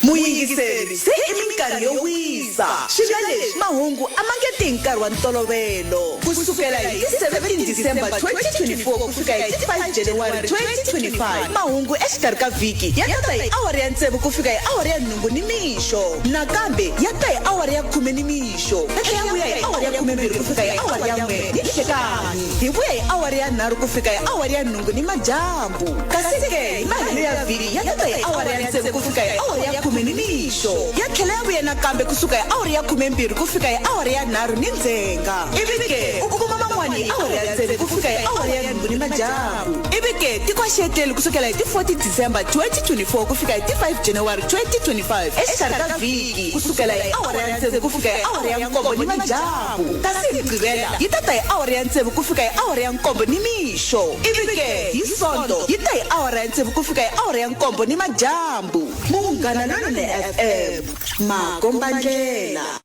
Muyingiseri, se i minkarhi yo wisa. Swi nga leswi, mahungu a ma nge ti hi nkarhi wa ntolovelo. Ku sukela hi ti 17 December 2024 ku fika hi ti 5 January 2025, mahungu exikarhi ka vhiki ya ta ta hi awara ya tsevu ku fika hi awara ya nhungu nimixo. Nakambe ya ta hi awara ya khume nimixo, ya tlhela ya vuya hi awara ya khumembirhi ku fika hi awara ya n'we ninhlekani. Hi vuya hi awara ya nharhu ku fika hi awara ya nhungu nimadyambu. Kasi ke, hi mahelo ya vhiki ya ta ta hi awara ya tsevu ku fika hi awara ya khume nimixo. Ya tlhela ya vuya nakambe ku suka hi awara ya khumembirhi ku fika hi awara ya nharhu nindzhenga. Ivi ke, u kuma man'wana hi awara ya tsevu ku fika hi awara ya nhungu nimadyambu. Ivi ke, tiko a xi etleli ku sukela hi ti 14 December 2024 ku fika hi ti 5 January 2025 exikarhi ka vhiki ku sukela hi awara ya tsevu ku fika hi awara ya nkombo nimadyambu. Kasi hi Mugqivela yi ta ta hi awara ya tsevu ku fika hi awara ya nkombo nimixo. Ivi ke, hi Sonto yi ta hi awara ya tsevu ku fika hi awara ya nkombo nimadyambu. Munghana Lonene FM, makombandlela.